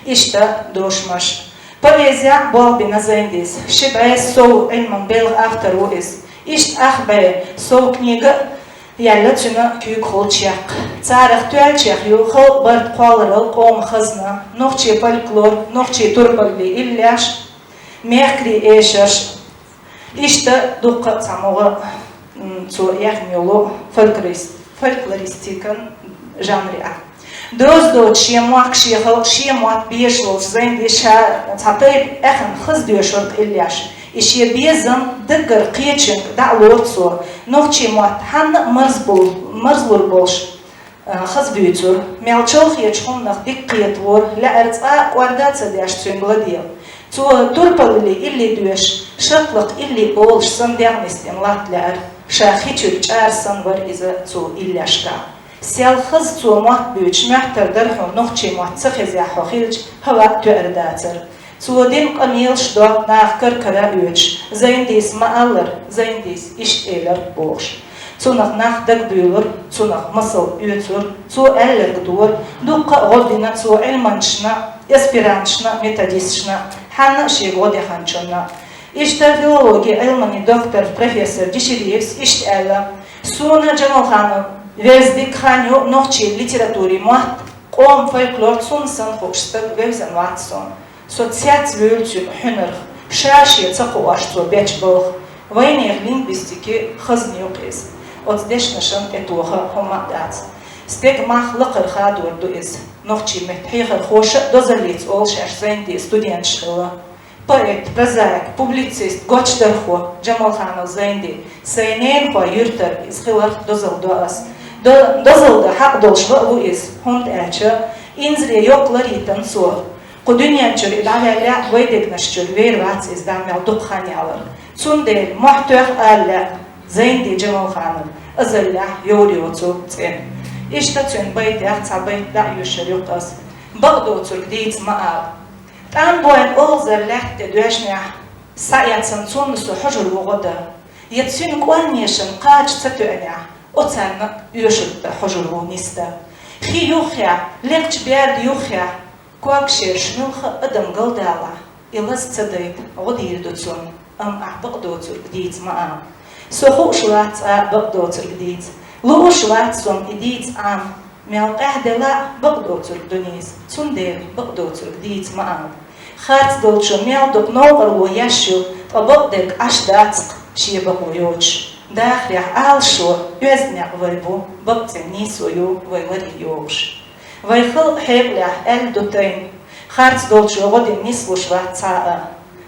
Иштта дошамаш. Поэзехь болх бина Зайндис. Ши бӀе сов Ӏилман белхан автор ву иза. Иштта ах бӀе сов книга а яьлла цуьнан куьйгахула чекх. Царах тоьллачех ю халкъан барт кхолларалла, къоман хазна, нохчийн фольклор, нохчийн турпалаллин иллеш, мехкарийн эшарш, иштта дуккха а цхьа могӀа, м, цо яьхна йолу фольклорис-, фольклористикан жанрехь. Доза доцу шен мохк, шен халкъ, шен мотт безаш волчу Зайндис ша цхьа тайпа аьхна хаза доьшура иллеш. И шен безам даггара кхечуьнга дӀа а лора цо. Нохчийн мотт хьанна а марзбур-, марзлур болуш, а, хаза буьйцура. Мел чолхечу хӀуманах дика кхетавора, лаьара цкъа а кӀорда а ца деш цуьнга ладегӀа. Цо турпалаллин илли доьшуш, шаккхалакх илли олуш санна дегӀ нисдина латта лаьара. Ша хи чуьра чӀара санна вара иза цу иллешкахь. Сел хаза цо мотт буьйцуш, моьттур дара хьуна нохчийн мотт ца хезехь хьо хилча, хӀаваъ тоьар дацара. Цо дина къамелаш до, наха кар-кара оьцуш, Зайндис ма-аллара, Зайндис иштта элира бохуш. Цунах нах дагабуьйлура, цунах масал оьцура, цо аьлларг дора, дуккха а гӀо дина цо Ӏилманчашна, аспиранташна, методисташна, хьанна а шега гӀо деханчунна. Иштта филологин Ӏилманийн доктор, профессор Дешириевс иштта аьлла: «Суна, Джамалханов, веза дика хан ю нохчийн литературин мотт Къоман фольклор цунна санна хууш стаг вевзина вац сона. Со цец вуьйлу цуьнан хьуьнарх, ша-шен ца кхуьуш цо бечу балха. Вайнехан лингвистикин хазна ю-кх иза. Оцу дешнашна тӀетоха хӀумма а дац. Стеган мах лакхара хадор ду иза. Нохчийн меттан хьехархоша а дозаллица олу шаьш Зайнадин студенташ хилла. Поэт, прозаик, публицист, гочдархо Джамалханов Зайнади, сайн ненахойн юьртара иза хиларх дозалла до ас. До-, дозалла дан хьакъ долуш ва а ву иза, хӀунда аьлча инзаре йоккха ларйитина цо. Кху дуьнен чуьра и дӀаваьллехь а, вайн дегнаш чуьра вер вац иза, дӀа мел дукха хан яларх. Цундела мохь тоьхна ала лаьа, Зайнади Джамалханов, азаллехь йовр йоцу цӀе. Иштта цуьнан байтех цхьа байт дӀа а йоьшур ю-кх ас. Бакъдоцург дийца ма ала. ТӀам бойна олхазара лаьтта тӀе доьжнехь, схьаэцна цунна со хьожур ву гӀо дан. Я цуьнан кӀорнешна кхача ца тоьънехь, оцарна оьшург дан хьожур ву нисдан. Хи юххехь, лекхачу берда юххехь, ког шераш муьлхха а адам галдалахь, и лаза ца дайта гӀо дийр ду цунна, амма ахь бакъдоцург дийца ма ала. Со хууш вац цкъа а бакъдоцург дийца, лууш вац сона и дийца Ӏама. Мел къаьхьа делахь а, бакъдоцург ду нийса, цундела бакъдоцург дийца ма ала. Харц долчо мел дукха новкъарло еш ю, ткъа бакъдерг Ӏаш дац-кх шен бакъо йоцуш. Дахарехь Ӏалашо, оьзда некъ вай бу, бакъцӀен нийсо ю вай ларъян йогӀуш. Вай халкъан хьекъалехь аьлла ду тайна: харц долчо гӀо дина нислуш вац цхьа а.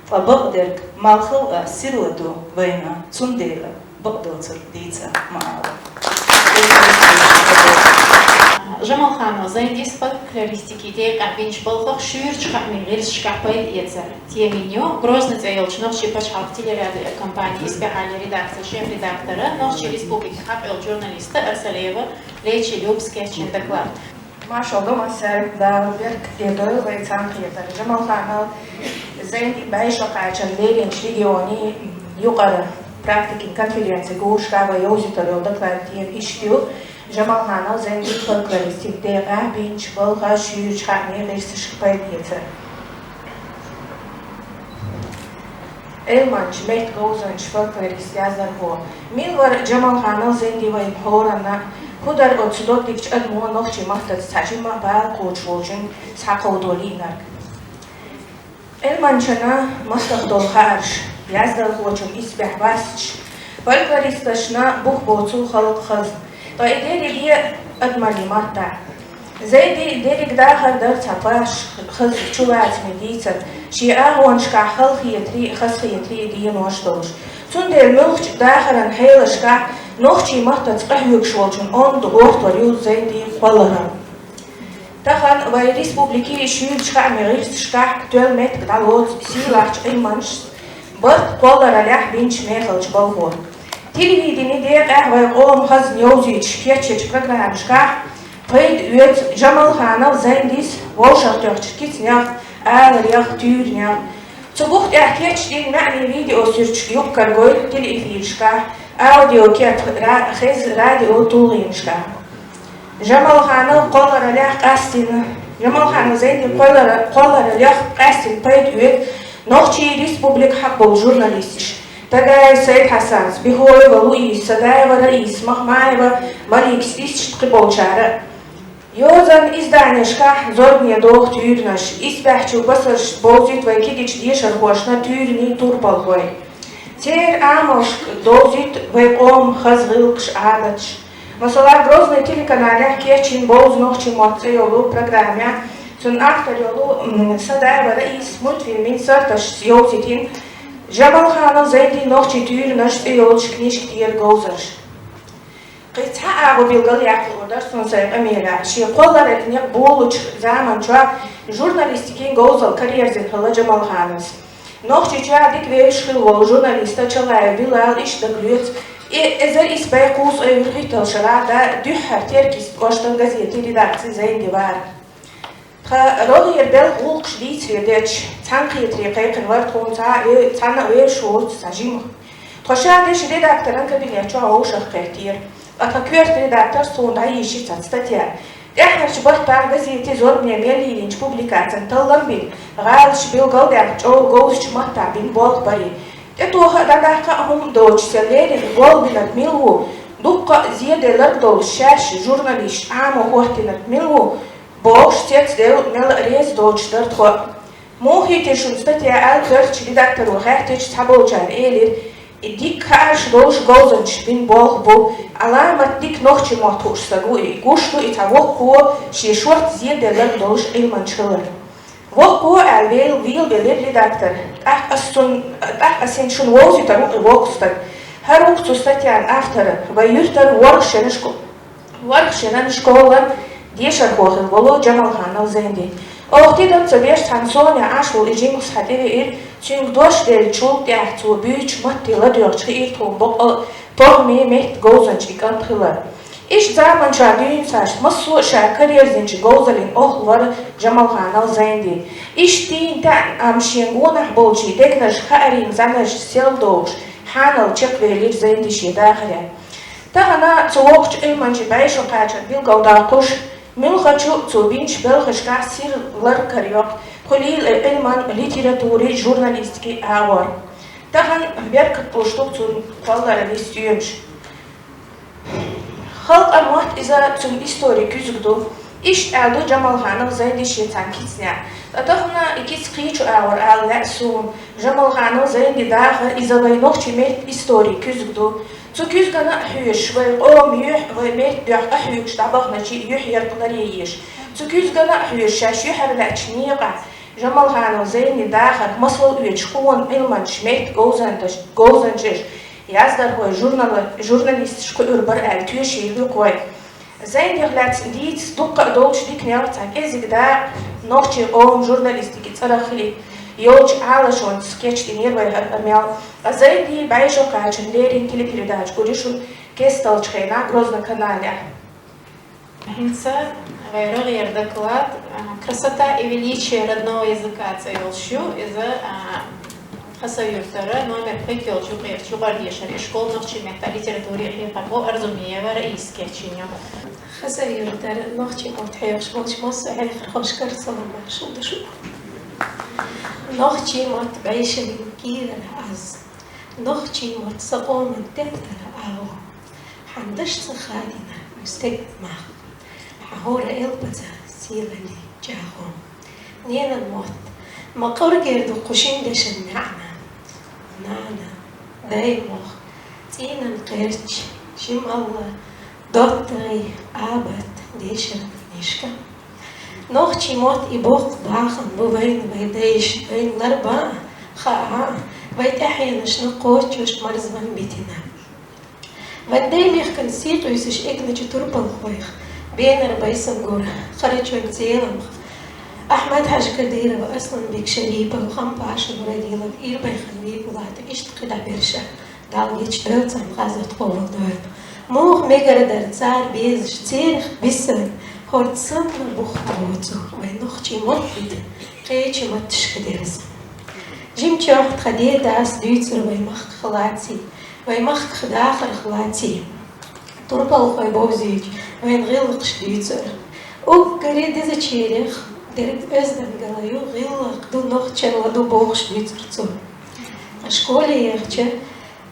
Ткъа бакъдерг малхал а сирла ду вайна, цундела бакъдоцург дийца ма ала. Джамалханов Зайнадис фольклористикин декъехь бинчу балхах шуьйрачу хаамийн гӀирсашкахь пайда эцар темин ю Грозный цӀе йолчу нохчийн пачхьалкхан телерадиокомпанин исбаьхьаллин редакцин шеф-редактора, Нохчийн Республикин хьакъ йолчу журналиста Арсалиева Лечи Любас кечйина доклад. Маршалла ду массаьрга, Дала беркате дойла вай цхьаьнакхетар. Джамалханов Зайнади бӀе шо кхачарна леринчу регионийн юкъара практикин конференци гурашкахь вай йовзийтур йолу докладан тема иштта ю: Джамалханов Зайнадис фольклористикин декъехь бинчу балхах шуьйрачу хаамийн гӀирсашкахь пайда эцар. Ӏилманча, меттан говзанча, фольклорист, яздархо. Мила вара Джамалханов Зайнади вайна хӀоранна? ХӀун дара оцу доккхачу адамо нохчийн маттаца цхьа жимма а бала кхочуш волчун схьакховдо лиънарг? Ӏилманчана маттах долу хаарш, яздархочун исбаьхьа васташ, фольклористашна бух боцу халкъан хазна. Ткъа и дерриге адамаллин маттахь. Зайнади дерриг дахар дара цхьа паш, хаза чулацаме дийцар, шен агӀонашкахь халахетарий, хазахетарий денош долуш. Цундела муьлххачу дахаран хьелашкахь нохчийн маттаца къахьоьгуш волчун онда гӀортор ю Зайнадин кхолларалла. Тахана вайн республикин шуьйрачу хаамийн гӀирсашкахь тоьлла меттиг дӀалоцу сийлахьчу Ӏилманчас барт кхоллараллехь бинчу мехалчу балхо. Телевиденин декъехь вайн къоман хазна йовзуьйтуш кечйинчу программашкахь пайда оьцу Джамалханов Зайнадис вовшахтоьхначу кицанех, аларех, туьйранех. Цу бух тӀехь кечдина маьӀнийн видеосуьрташ юккъе гойту телеэфирашкахь, аудиокеп ра-, хеза радиотулгӀенашкахь. Джамалханов кхоллараллех къаьстина, Джамалханов Зайнадин кхоллара-, кхоллараллех къаьстина пайда оьцу Нохчийн Республикин хьакъ болчу журналисташ Тагаев Сайд-Хьасанас, Бихоева Луизас, Садаева Раисас, Махмаева Маликас, иштта кхиболчара. Йозанан изданешкахь зорбане доху туьйранаш, исбаьхьчу басаршца бовзуьйту вайн кегийчу дешархошна туьйранийн турпалхой. Церан амалшка довзуьйту вайн къоман хаза гӀиллакхаш, Ӏадаташ. Масала, Грозный телеканалехь кечйина «Бовза нохчийн мотт» цӀе йолу программехь цуьнан автор йолу, м, Садаева Раисас мультфильмийн сарташца йовзийтина «Джамалханов Зайнадин нохчийн туьйранаш» цӀе йолчу книжкан тӀера говзарш. Кхин цхьа агӀо билгалъяккха луур дара суна сайн къамелехь. Шен кхоллараллин некъ болучу заманчохь журналистикин говзалла караерзина хилла Джамалхановс. Нохчийчохь дика вевзаш хилла волу журналиста Чалаев Билала иштта дагалоьцу, и эзар исс бӀе кхузткъе вуьрхӀитталгӀа шарахь дуьххьара «Теркйист» кӀоштан газетан редакцин Зайнади вар. Тхан рогӀера белхан гӀуллакхаш дийцаре детташ, цхьаьнакхетаре кхайкхина вара тхуна цхьа а ве-, цхьанна а вевзаш воцу цхьа жимха. Тхо ша дерш редакторан кабинет чохь вовшахкхеттера. Ткъа тхан коьрта редакторс тхуна дӀайийшира цхьа статья. ТӀаьххьарчу баттахь газете зорбане мел йиллинчу публикацин таллам бина, гӀалаташ билгалдаьккхина, чӀогӀа говзачу маттахь бина болх барий. ТӀетоха а, дӀадаккха а хӀума доцуш, церан леррина болх бинарг мила ву? Дуккха а зеделларг долуш, шаьш журналисташ Ӏамо хӀоттийнарг мила ву? бохуш, цецдевлла мел а реза доцуш дара тхо. Муха хийтира шуна статья аьлла, коьртачу редакторо хаьттича, цхьаболчара элира, и дика хаарш долуш говзанчаш бина болх бу, Ӏаламат дика нохчийн мотт хууш стаг ву и, гуш ду и цхьа воккхо шен шортта зеделларг долуш Ӏилманча хилар. Воккхо аьлла вел-, велавелира редактор. ТӀаккха ас цун-, тӀаккха ас хӀинца шуна вовзийтар ву и воккха стаг. ХӀара ву-кх цу статьян автор, вай юьртара ворхӀ шеран шко-, ворхӀ шеран школан дешархо хилла волу Джамалханов Зайди. Оха тидам ца деш, цхьана сонехь Ӏаш волу и жимах схьа тӀевеира, цуьнга дош деллачул тӀаьхьа цо буьйцучу матте ладоьгӀча хиира тхуна боккъал а тохаме, метта говзанча и кӀант хилар. Иштта заманчохь дуьйна цхьаьш массо а ша караерзинчу говзаллин охьа вара Джамалханов Зайди. Иштта дийна таьӀна, амма шен гонахь болчийн дегнаш хаарийн зӀаьнарш сел дохуш, хьанал чекхвелира Зайди шен дахарехь. Тахана цу воккхачу Ӏилманчийн бӀешо кхачар билгалдоккхуш, муьлххачу цо бинчу белхашкахь сирла лар карайоккху кху лела Ӏилман, литературин, журналистикин агӀор. Тахана беркат луш ду цунна кхолларан вист стоьмаш. Халкъан мотт иза цуьнан историн куьзга ду. Иштта аьлла ду Джамалханов Зайди шен цхьана кицанехь. Ткъа тахана и кица кхечу агӀор ала лаьа суна. Джамалханов Зайдин дахар иза вайн нохчийн меттан историн куьзга ду. Цу куьзгана а хьоьжуш, вайн къоман юьхь, вайн меттан дуьхьа къахьоьгуш дӀабаханчийн юьхь-яркъ ларъеш. Цу куьзгана а хьоьжуш, шаьш юьхьарлаьцначу некъахь Джамалханов Зайдин дахарх масал оьцуш кхунна Ӏилманчаш, меттан говзанчаш, говзанчаш, яздархой, журнала-, журналисташ кхуьур бара аьлла тоьшийла ю кхой. Зайдих лаьцна дийца дуккха а долчу диканех цхьа кӀезиг дакъа нохчийн къоман журналистикин цӀарах хилийта йолчу Ӏалашонца кечдинера вай хӀара къамел. Ткъа Зайди бӀешо кхачарна леррина телепередача гур ю шуна кесталчу хенахь Грозный каналехь. ХӀинца вайн рогӀера доклад, а, «Красота и величие родного языка» цӀе йолуш ю. Иза, а, Хасавюртара номер пхийтта йолчу юкъе-, юкъара дешаран школа нохчийн меттан литературин хьехархо Арзумиева Раиса кечйина ю. Хасавюртара нохчийн мотт хьоьхуш болчу массо а хьехархошкара салам маршалла ду шуьга. Нохчийн мотт бӀешеран кийрара аз, нохчийн мотт сан къоман теттара агӀо. Хьан дашца хадийна стеган мах, хьан хӀора элпаца сийлаллин чӀагӀо. Ненан мотт, ма къоргера ду кху шина дешан маьӀна. Нана, дай мох, цӀийнан кхерч, жималла, доттагӀий, абат, дешаран книжка. Нохчийн мотт и боккха бахам бу вайна вайн дайша, вайна ларбан а, хаа а, вайн тӀаьхьенашна кхоччуш марзван битина. Вайн даймехкан сий къуьйсуш эгначу турпалхойх, Бенара Байсамгура, Харачойн Целамха, Ахьмад-Хьаьжа Кадырова, Асланбик Шарипова, Хампаша Нурадилов, Ирбайхан Бийбулата, иштта кхидӀа берш а, Дала гечдойла царна, гӀазот къобал дойла. Муха мегар дара цара безаш, церах бисар, хӀорд санна бух боцу вайн нохчийн мотт битина кхечу матташка дерза. Жимчохь тхан ден-дас дуьйцура вайн махках лаций, вайн махках дахарх лаций. Турпалхой бовзуьйтуш, вайн гӀиллакхаш дуьйцура. Уггаре дезачарех дерг оьздангалла ю, гӀиллакх ду, нохчалла ду бохуш дуьйцура цо. Ткъа школе яхча,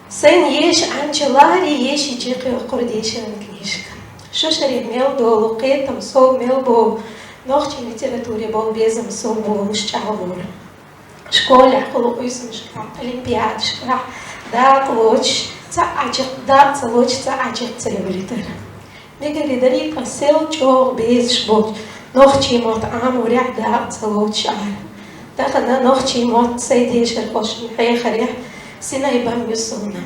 сайна еша Ӏанча лари, еши чекхйоккхура дешаран книжка. Шушаре мел долу, кхетам сов мел бову, нохчийн литературе болу безам сов болуш чӀагӀлора. Школехь хуьлу къуьйсанашкахь, олимпиадашкахь дакъа лоцуш, цхьа а чекх-, дакъа ца лоцуш, цхьа а чекх ца йовлийтара. Мегарий дарий-кх сел чӀогӀа безаш болчу нохчийн мотт Ӏаморехь дакъа ца лоцуш Ӏара. Тахана нохчийн мотт сайн дешархошна хьехарехь синай бан ю суна.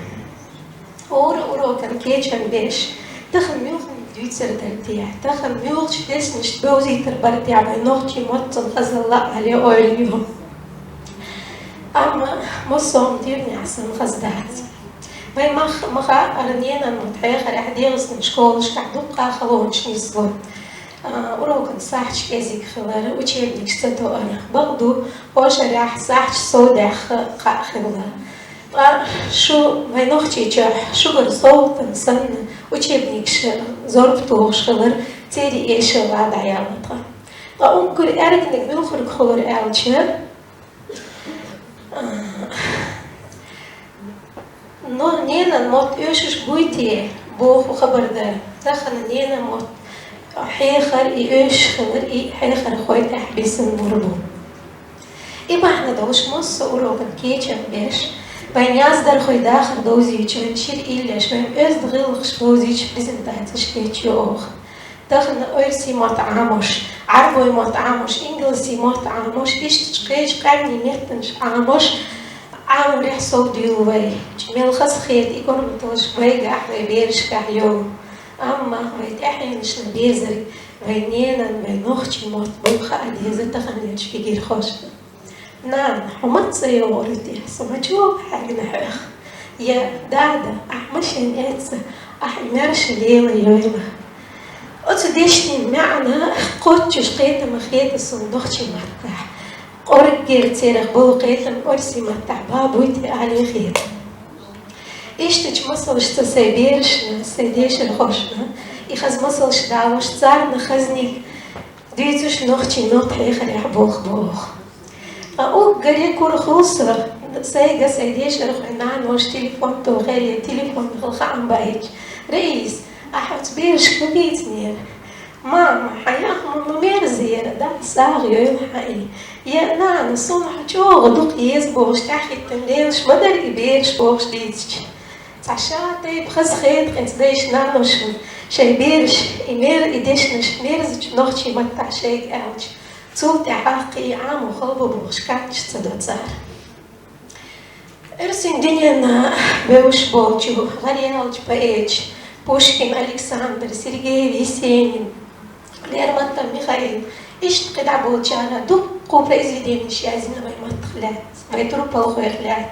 ХӀора урокан кечам беш, тахана муьлханиг дуьйцур дара те, тахана муьлхачу дешнашца бовзийтур бара те вайн нохчийн мотт, цунна хазалла а ле ойла ю. Амма массо а хӀума тирнехь санна хаза дац. Вайн мах-, ма хаьара, ненан мотт хьехарехь ДегӀастан школашкахь дуккха а халонаш нисло. А, урокан сахьташ кӀезиг хилар, учебникаш ца тоар. Бакъду, хӀокху шарахь сахьташ сов даьхна кхаъ хилла. Ткъа шу вайн Нохчийчохь шугара совгӀатана санна учебникаш зорба тухуш хилар, церан эшалла дӀаяьлла тхан. Ткъа уггар аьргниг муьлхарг хилар аьлча, а, но ненан мотт оьшуш буй те боху хабар дара. Тахана ненан мотт Хьехар и оьшуш хилар и хьехархой тӀехь бисина мур бу. И бахьана долуш массо а урокан кечам беш, вайн яздархой дахар довзуьйтуш, вайн шира иллеш, вайн оьзда гӀиллакхаш довзуьйтуш презентацеш кечйо оха. Тахана оьрсийн мотт Ӏамош, Ӏарбойн мотт Ӏамош, ингалсийн мотт Ӏамош, иштта кхечу къаьмнийн меттанаш Ӏамош, Ӏаморехь совдуьйлу вай. Мел хазахета и горматаллаш вайгахь, вай берашкахь йолу. Амма вай тӀаьхьенашна безарг вайн ненан, вайн нохчийн мотт бу хаа деза таханлерчу кегийрхошна. Нана, хьо маца йогӀур ю те, со ма чӀогӀа хьегна хьоьх. Я дада, ахь машен эцца, ахь и маьрша лела йойла. Оцу дешнийн маьӀна кхоччуш кхетам хета суна нохчийн маттахь. Къорггера церах болу кхетам оьрсийн маттахь ба буй те алий хета. Иштачу масалшца сайн берашна, сайн дешархошна, и хаза масалш далош, царна хазниг дуьйцуш нохчийн мотт хьехарехь болх боху. Ткъа уггаре кура хуьлу со, сайга сайн дешархойн наноша телефон тохий, я телефон хила хаам баьхча: «Раиса, ахь оцу берашка ма бийцинера». «Мама, хьан яхма ма мерзера, да, сагӀа йойла хьан и». «Я нана, суна хьо чӀогӀа дукха еза», бохуш, тӀаьхьахӀиттина лелаш ма дара и бераш бохуш дийцича. Цхьа ша тайпа хазахета хӀинца дайша, наноша шайн бераш и мер-, и дешнаш мерзачу нохчийн маттахь шайга аьлча, цул тӀаьхьа кхин и Ӏамо хала бу бохуш кхаччаш ца до цара. Оьрсийн дуьненна бевзаш болчу гӀараяьллачу поэташа Пушкин Александр, Сергеев Есенин, Лермонтов Михаил, иштта кхидӀа болчара дуккха произведенеш язйина вайн маттах лаьцна, вайн турпалхойх лаьцна,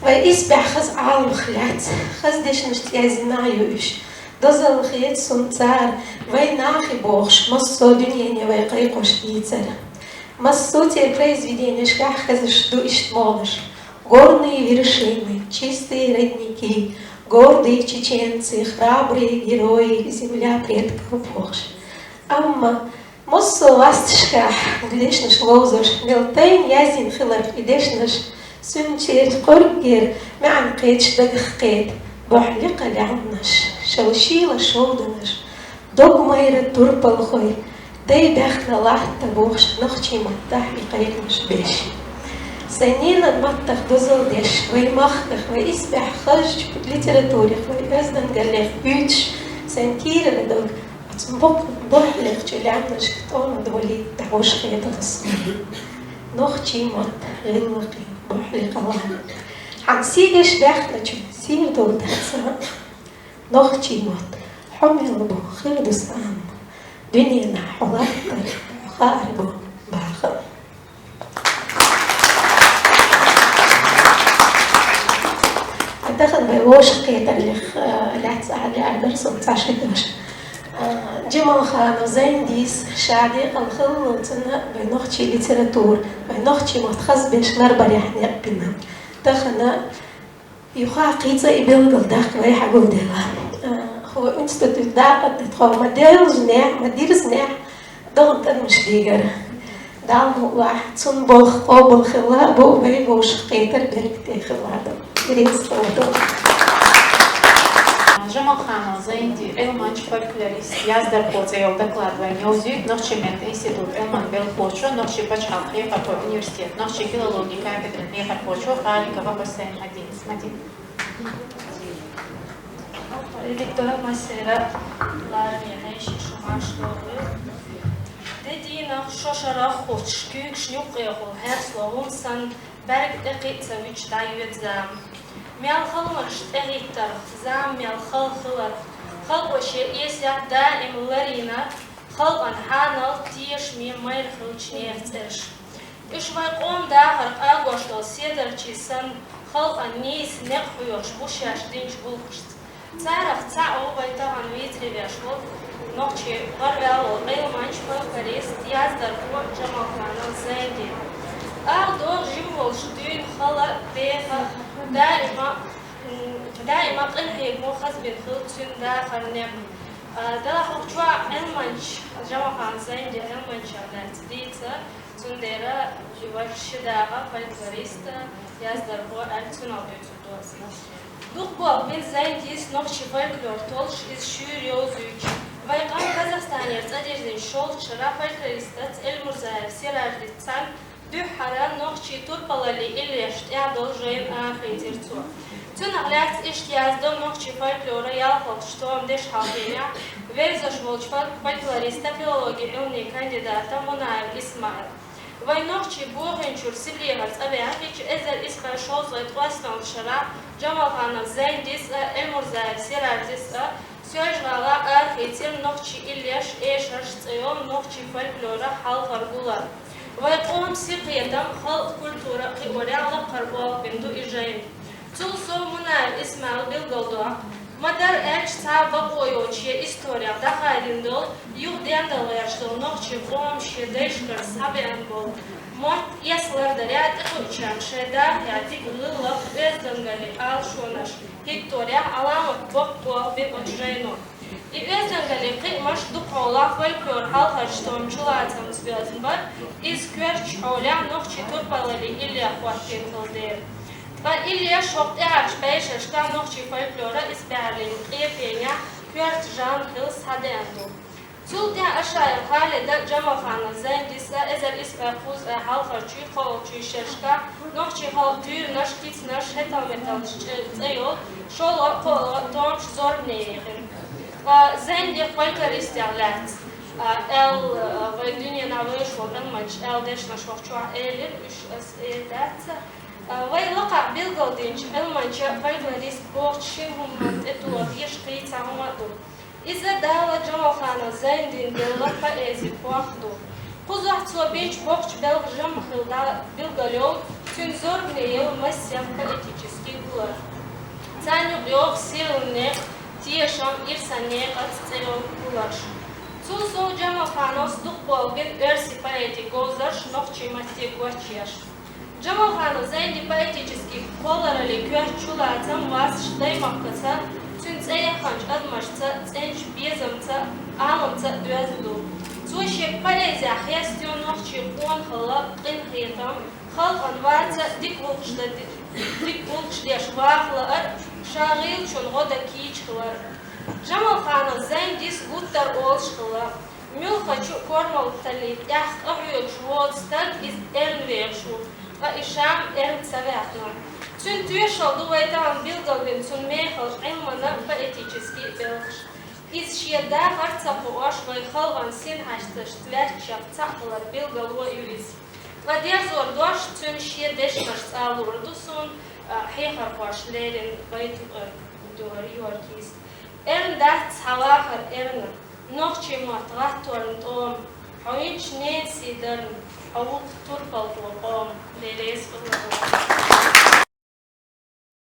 вайн исбаьхьа хаза Ӏаламах лаьцна, хаза дешнашца язйина а ю уьш. Дозалла хета суна цара вайн нахе бохуш, массо а дуьнене вай кхайкхош дийцар. Массо а церан произведенешкахь хезаш ду иштта молуш: «Горные вершины, чистые родники, гордые чеченцы, храбрые герои, земля предков», бохуш. Амма массо а васташкахь дешнаш ловзош, мел тайна язйина хиларх и дешнаш, цуьнан церан къорггера маьӀна кхеташ дагах кхета: бохь лекха лаьмнаш, шала шийла шовданаш, дог майра турпалхой, дай баьхна латта бохуш нохчийн маттахь и кхайкхамаш беш. Сайн ненан маттах дозалла деш, вайн махках, вайн исбаьхьа хазачу литературех, вайн оьздангаллех буьйцуш, сайн кийрара дог оцу бохь-, бохь лекхачу лаьмнашка тӀом а долийта дӀахьош хетара суна. Нохчийн мотт, гӀиллакхий, бохь лекха латта. Хьан сий деш баьхначун сий долу дац, а? Нохчийн мотт, хьо мел бу, хир ду сан амма, дуьненахь хьо латтар, хьо хаар бу бахам. Тахана вай вовшахкхетарх, а, лаьцна ахьа лаьара дара суна цхьа ши дош. А, Джамалханов Зайндис ша декъала хиллалцунна вай нохчийн литература, вай нохчийн мотт хазбеш ларбарехь некъ бина. Тахана юха кхин цкъа и билггал даккха вай хьагулделла. А, хӀо институт дакъа дан тхо ма девлжинехь, ма дирзинехь, догӀан тӀамаш дийгара. Далла мукълахь, цунна болх къобал хилла а бу, вай вовшахкхетар беркате хилла а ду. Дирецлуду. Джамалханов Зайнди, Ӏилманча, фольклорист, яздархо цӀе йолу доклад вайн йовзуьйту Нохчийн меттан институтан Ӏилманан белхахочо, Нохчийн пачхьалкхан хьехархойн университетан нохчийн филологин кафедран хьехархочо Халикова Хусейн-Мадинас. Мадина. Редактор Масера Ларни, хьеший шу марш догӀу. Де дийнах шо шарах хуьлуш, куьйгаш юккъехула хьерсло хӀума санна, бӀаьрг тӀекхиъ ца вуьтуш дӀайоьду зама. Мел халонаш тӀехӀиттарх, зама мел хала хиларх, халкъо шен эсех даим ларийна халкъан хьанал, тешаме майра хиллачу нехан цӀераш. Уьш вайн къоман дахар къагош долу седарчий санна, халкъан нийса некъ хьоьхуш бу шаьш динчу гӀуллакхашца. Царах цхьаъ ву вай тахана вийцаре веш волу нохчийн гӀараваьлла волу Ӏилманча, фольклорист, яздархо Джамалханов Зайнди. Ала догӀу, жима волуш дуьйна хала а, беха а, даима, м, даима къинхьегамца хазбина хилла цуьнан дахаран некъ. А, делахь хӀокху чохь Ӏилманча, Джамалханов Зайнди Ӏилманчех лаьцна дийца, цундела и важа ши дакъа, фольклорист, яздархо аьлла, цунах дуьйцур ду аса. Дукха болх бина Зайндис нохчийн фольклор толлуш, иза шуьйра йовзуьйтуш. Вай къам Казахстанера цӀадирзинчу шолгӀачу шарахь фольклористаца Эльмурзаев Сираждица дуьххьара нохчийн турпалаллин иллеш тӀехь долу жайна арахецира цо. Цунах лаьцна иштта яздо нохчийн фольклоран ялхалгӀачу томан дешхьалхенехь верзаш волчу фольк-, фольклориста, филологин Ӏилманийн кандидата Мунаев Исмаила. Вай нохчий бохийначуьра Сибрехара цӀа баьхкича, эзар исс бӀе шовзткъе ткъостаналгӀачу шарахь Джамалханов Зайндис а, Эльмурзаев Сираждис а Соьлжа-ГӀалахь арахецира «Нохчийн иллеш, эшарш» цӀе йолу нохчийн фольклоран хьалхара гулам. Вай къоман синкхетам, халкъан культура кхиорехь лакхара болх бина ду и жайна. Цул сов Мунаев Исмаила билгалдоккху, ма-дарра аьлча, цхьа а бакъо йоцуш я историх дӀахадийна долу, юха дендан гӀерташ долу нохчийн къоман шен дайшкара схьабеана болу мотт эсалардарехь, тӀекхуьучарна шайн дахарехь дика гӀиллакх, оьздангаллин алашонаш хӀиттарехь Ӏаламат боккха болх бина оцу жайно. И оьздангаллин кхиамаш дукха хьолахь фольклоран хьалхарчу томан чулацамца боьзна бара, иза коьртачу хьолехь нохчийн турпалаллин иллех хӀоттийна хилла дела. Ткъа иллеш хӀокху тӀаьхьарчу бӀешерашкахь нохчийн фольклоран исбаьхьаллин къепенехь коьрта жанр хилла схьадеана ду. Цул тӀаьхьа Ашаев Халида, Джамалханов Зайндиса эзар исс бӀе кхузткъе хьалхарчуй, кхоалгӀачуй шерашкахь нохчийн халкъан туьйранаш, кицанаш, хӀетал-металлаш цӀе йолу шолгӀа а, кхоалгӀа а томаш зорбане яхира. Ткъа Зайндин фольклористех лаьцна, а, аьлла, а, вай дуьненахь вевзаш волу Ӏилманчо аьлла дешнаш хӀокху чохь элира, уьш ас эр дац. А, вай лакхахь билгалдинчу Ӏилманча, фольклориста бохучу шина хӀуманна тӀетоха дезаш кхин цхьа хӀума а ду. Иза Дала Джамалханов Зайндина делла поэзин пох ду. Кхузахь цо бинчу боккхачу белхан жамма хилла дӀа билгалйолу цуьнан зорбане йолу массех поэтический гулам. Царна юкъа йогӀу «Сирла некъ», «Тешам», «Ирсан некъаца» цӀе йолу гулам. Цул сов Джамалхановс дукха болх бина оьрсийн поэтийн говзарш нохчийн матте гочъеш. Джамалханов Зайндин поэтически кхоллараллин коьрта чулацам васташ даймахкаца, цуьнан цӀе яханчу адамашца, цӀеначу безамца, Ӏаламца а доьзна ду. Цо шен поэзехь хестайо нохчийн къонахалла, къинхетам, халкъана ваца дика гӀуллакхаш дан, дика гӀуллакхаш деш ваха лаар, ша гӀийлачун гӀо дан кийча хилар. Джамалханов Зайндис гуттар а олуш хилла. Муьлххачу а кормалла таллий тӀехь къахьоьгуш воцу стаг иза эрна вехаш ву, ткъа и ша-м эрна ца ваьхна. Цуьнан тоьшалла ду вай тахана билгалбина цуьнан мехала Ӏилманан поэтически белхаш. Иза шен дахар ца кхоош, вай халкъан син хьашташца лаьттачех цхьаъ хилар билгало а ю иза. Ткъа дерзор дош цуьнан шен дешнашца лур ду суна, а, хьехархоша леррина байт, а, дуьхьал йоркийса. Эрна дац хьан вахар эрна, нохчийн мотт гӀатторна тӀома, хьо винчу ненан сий дарна, хьо ву-кх турпалхо къоман. Дела реза хуьлда хьуна.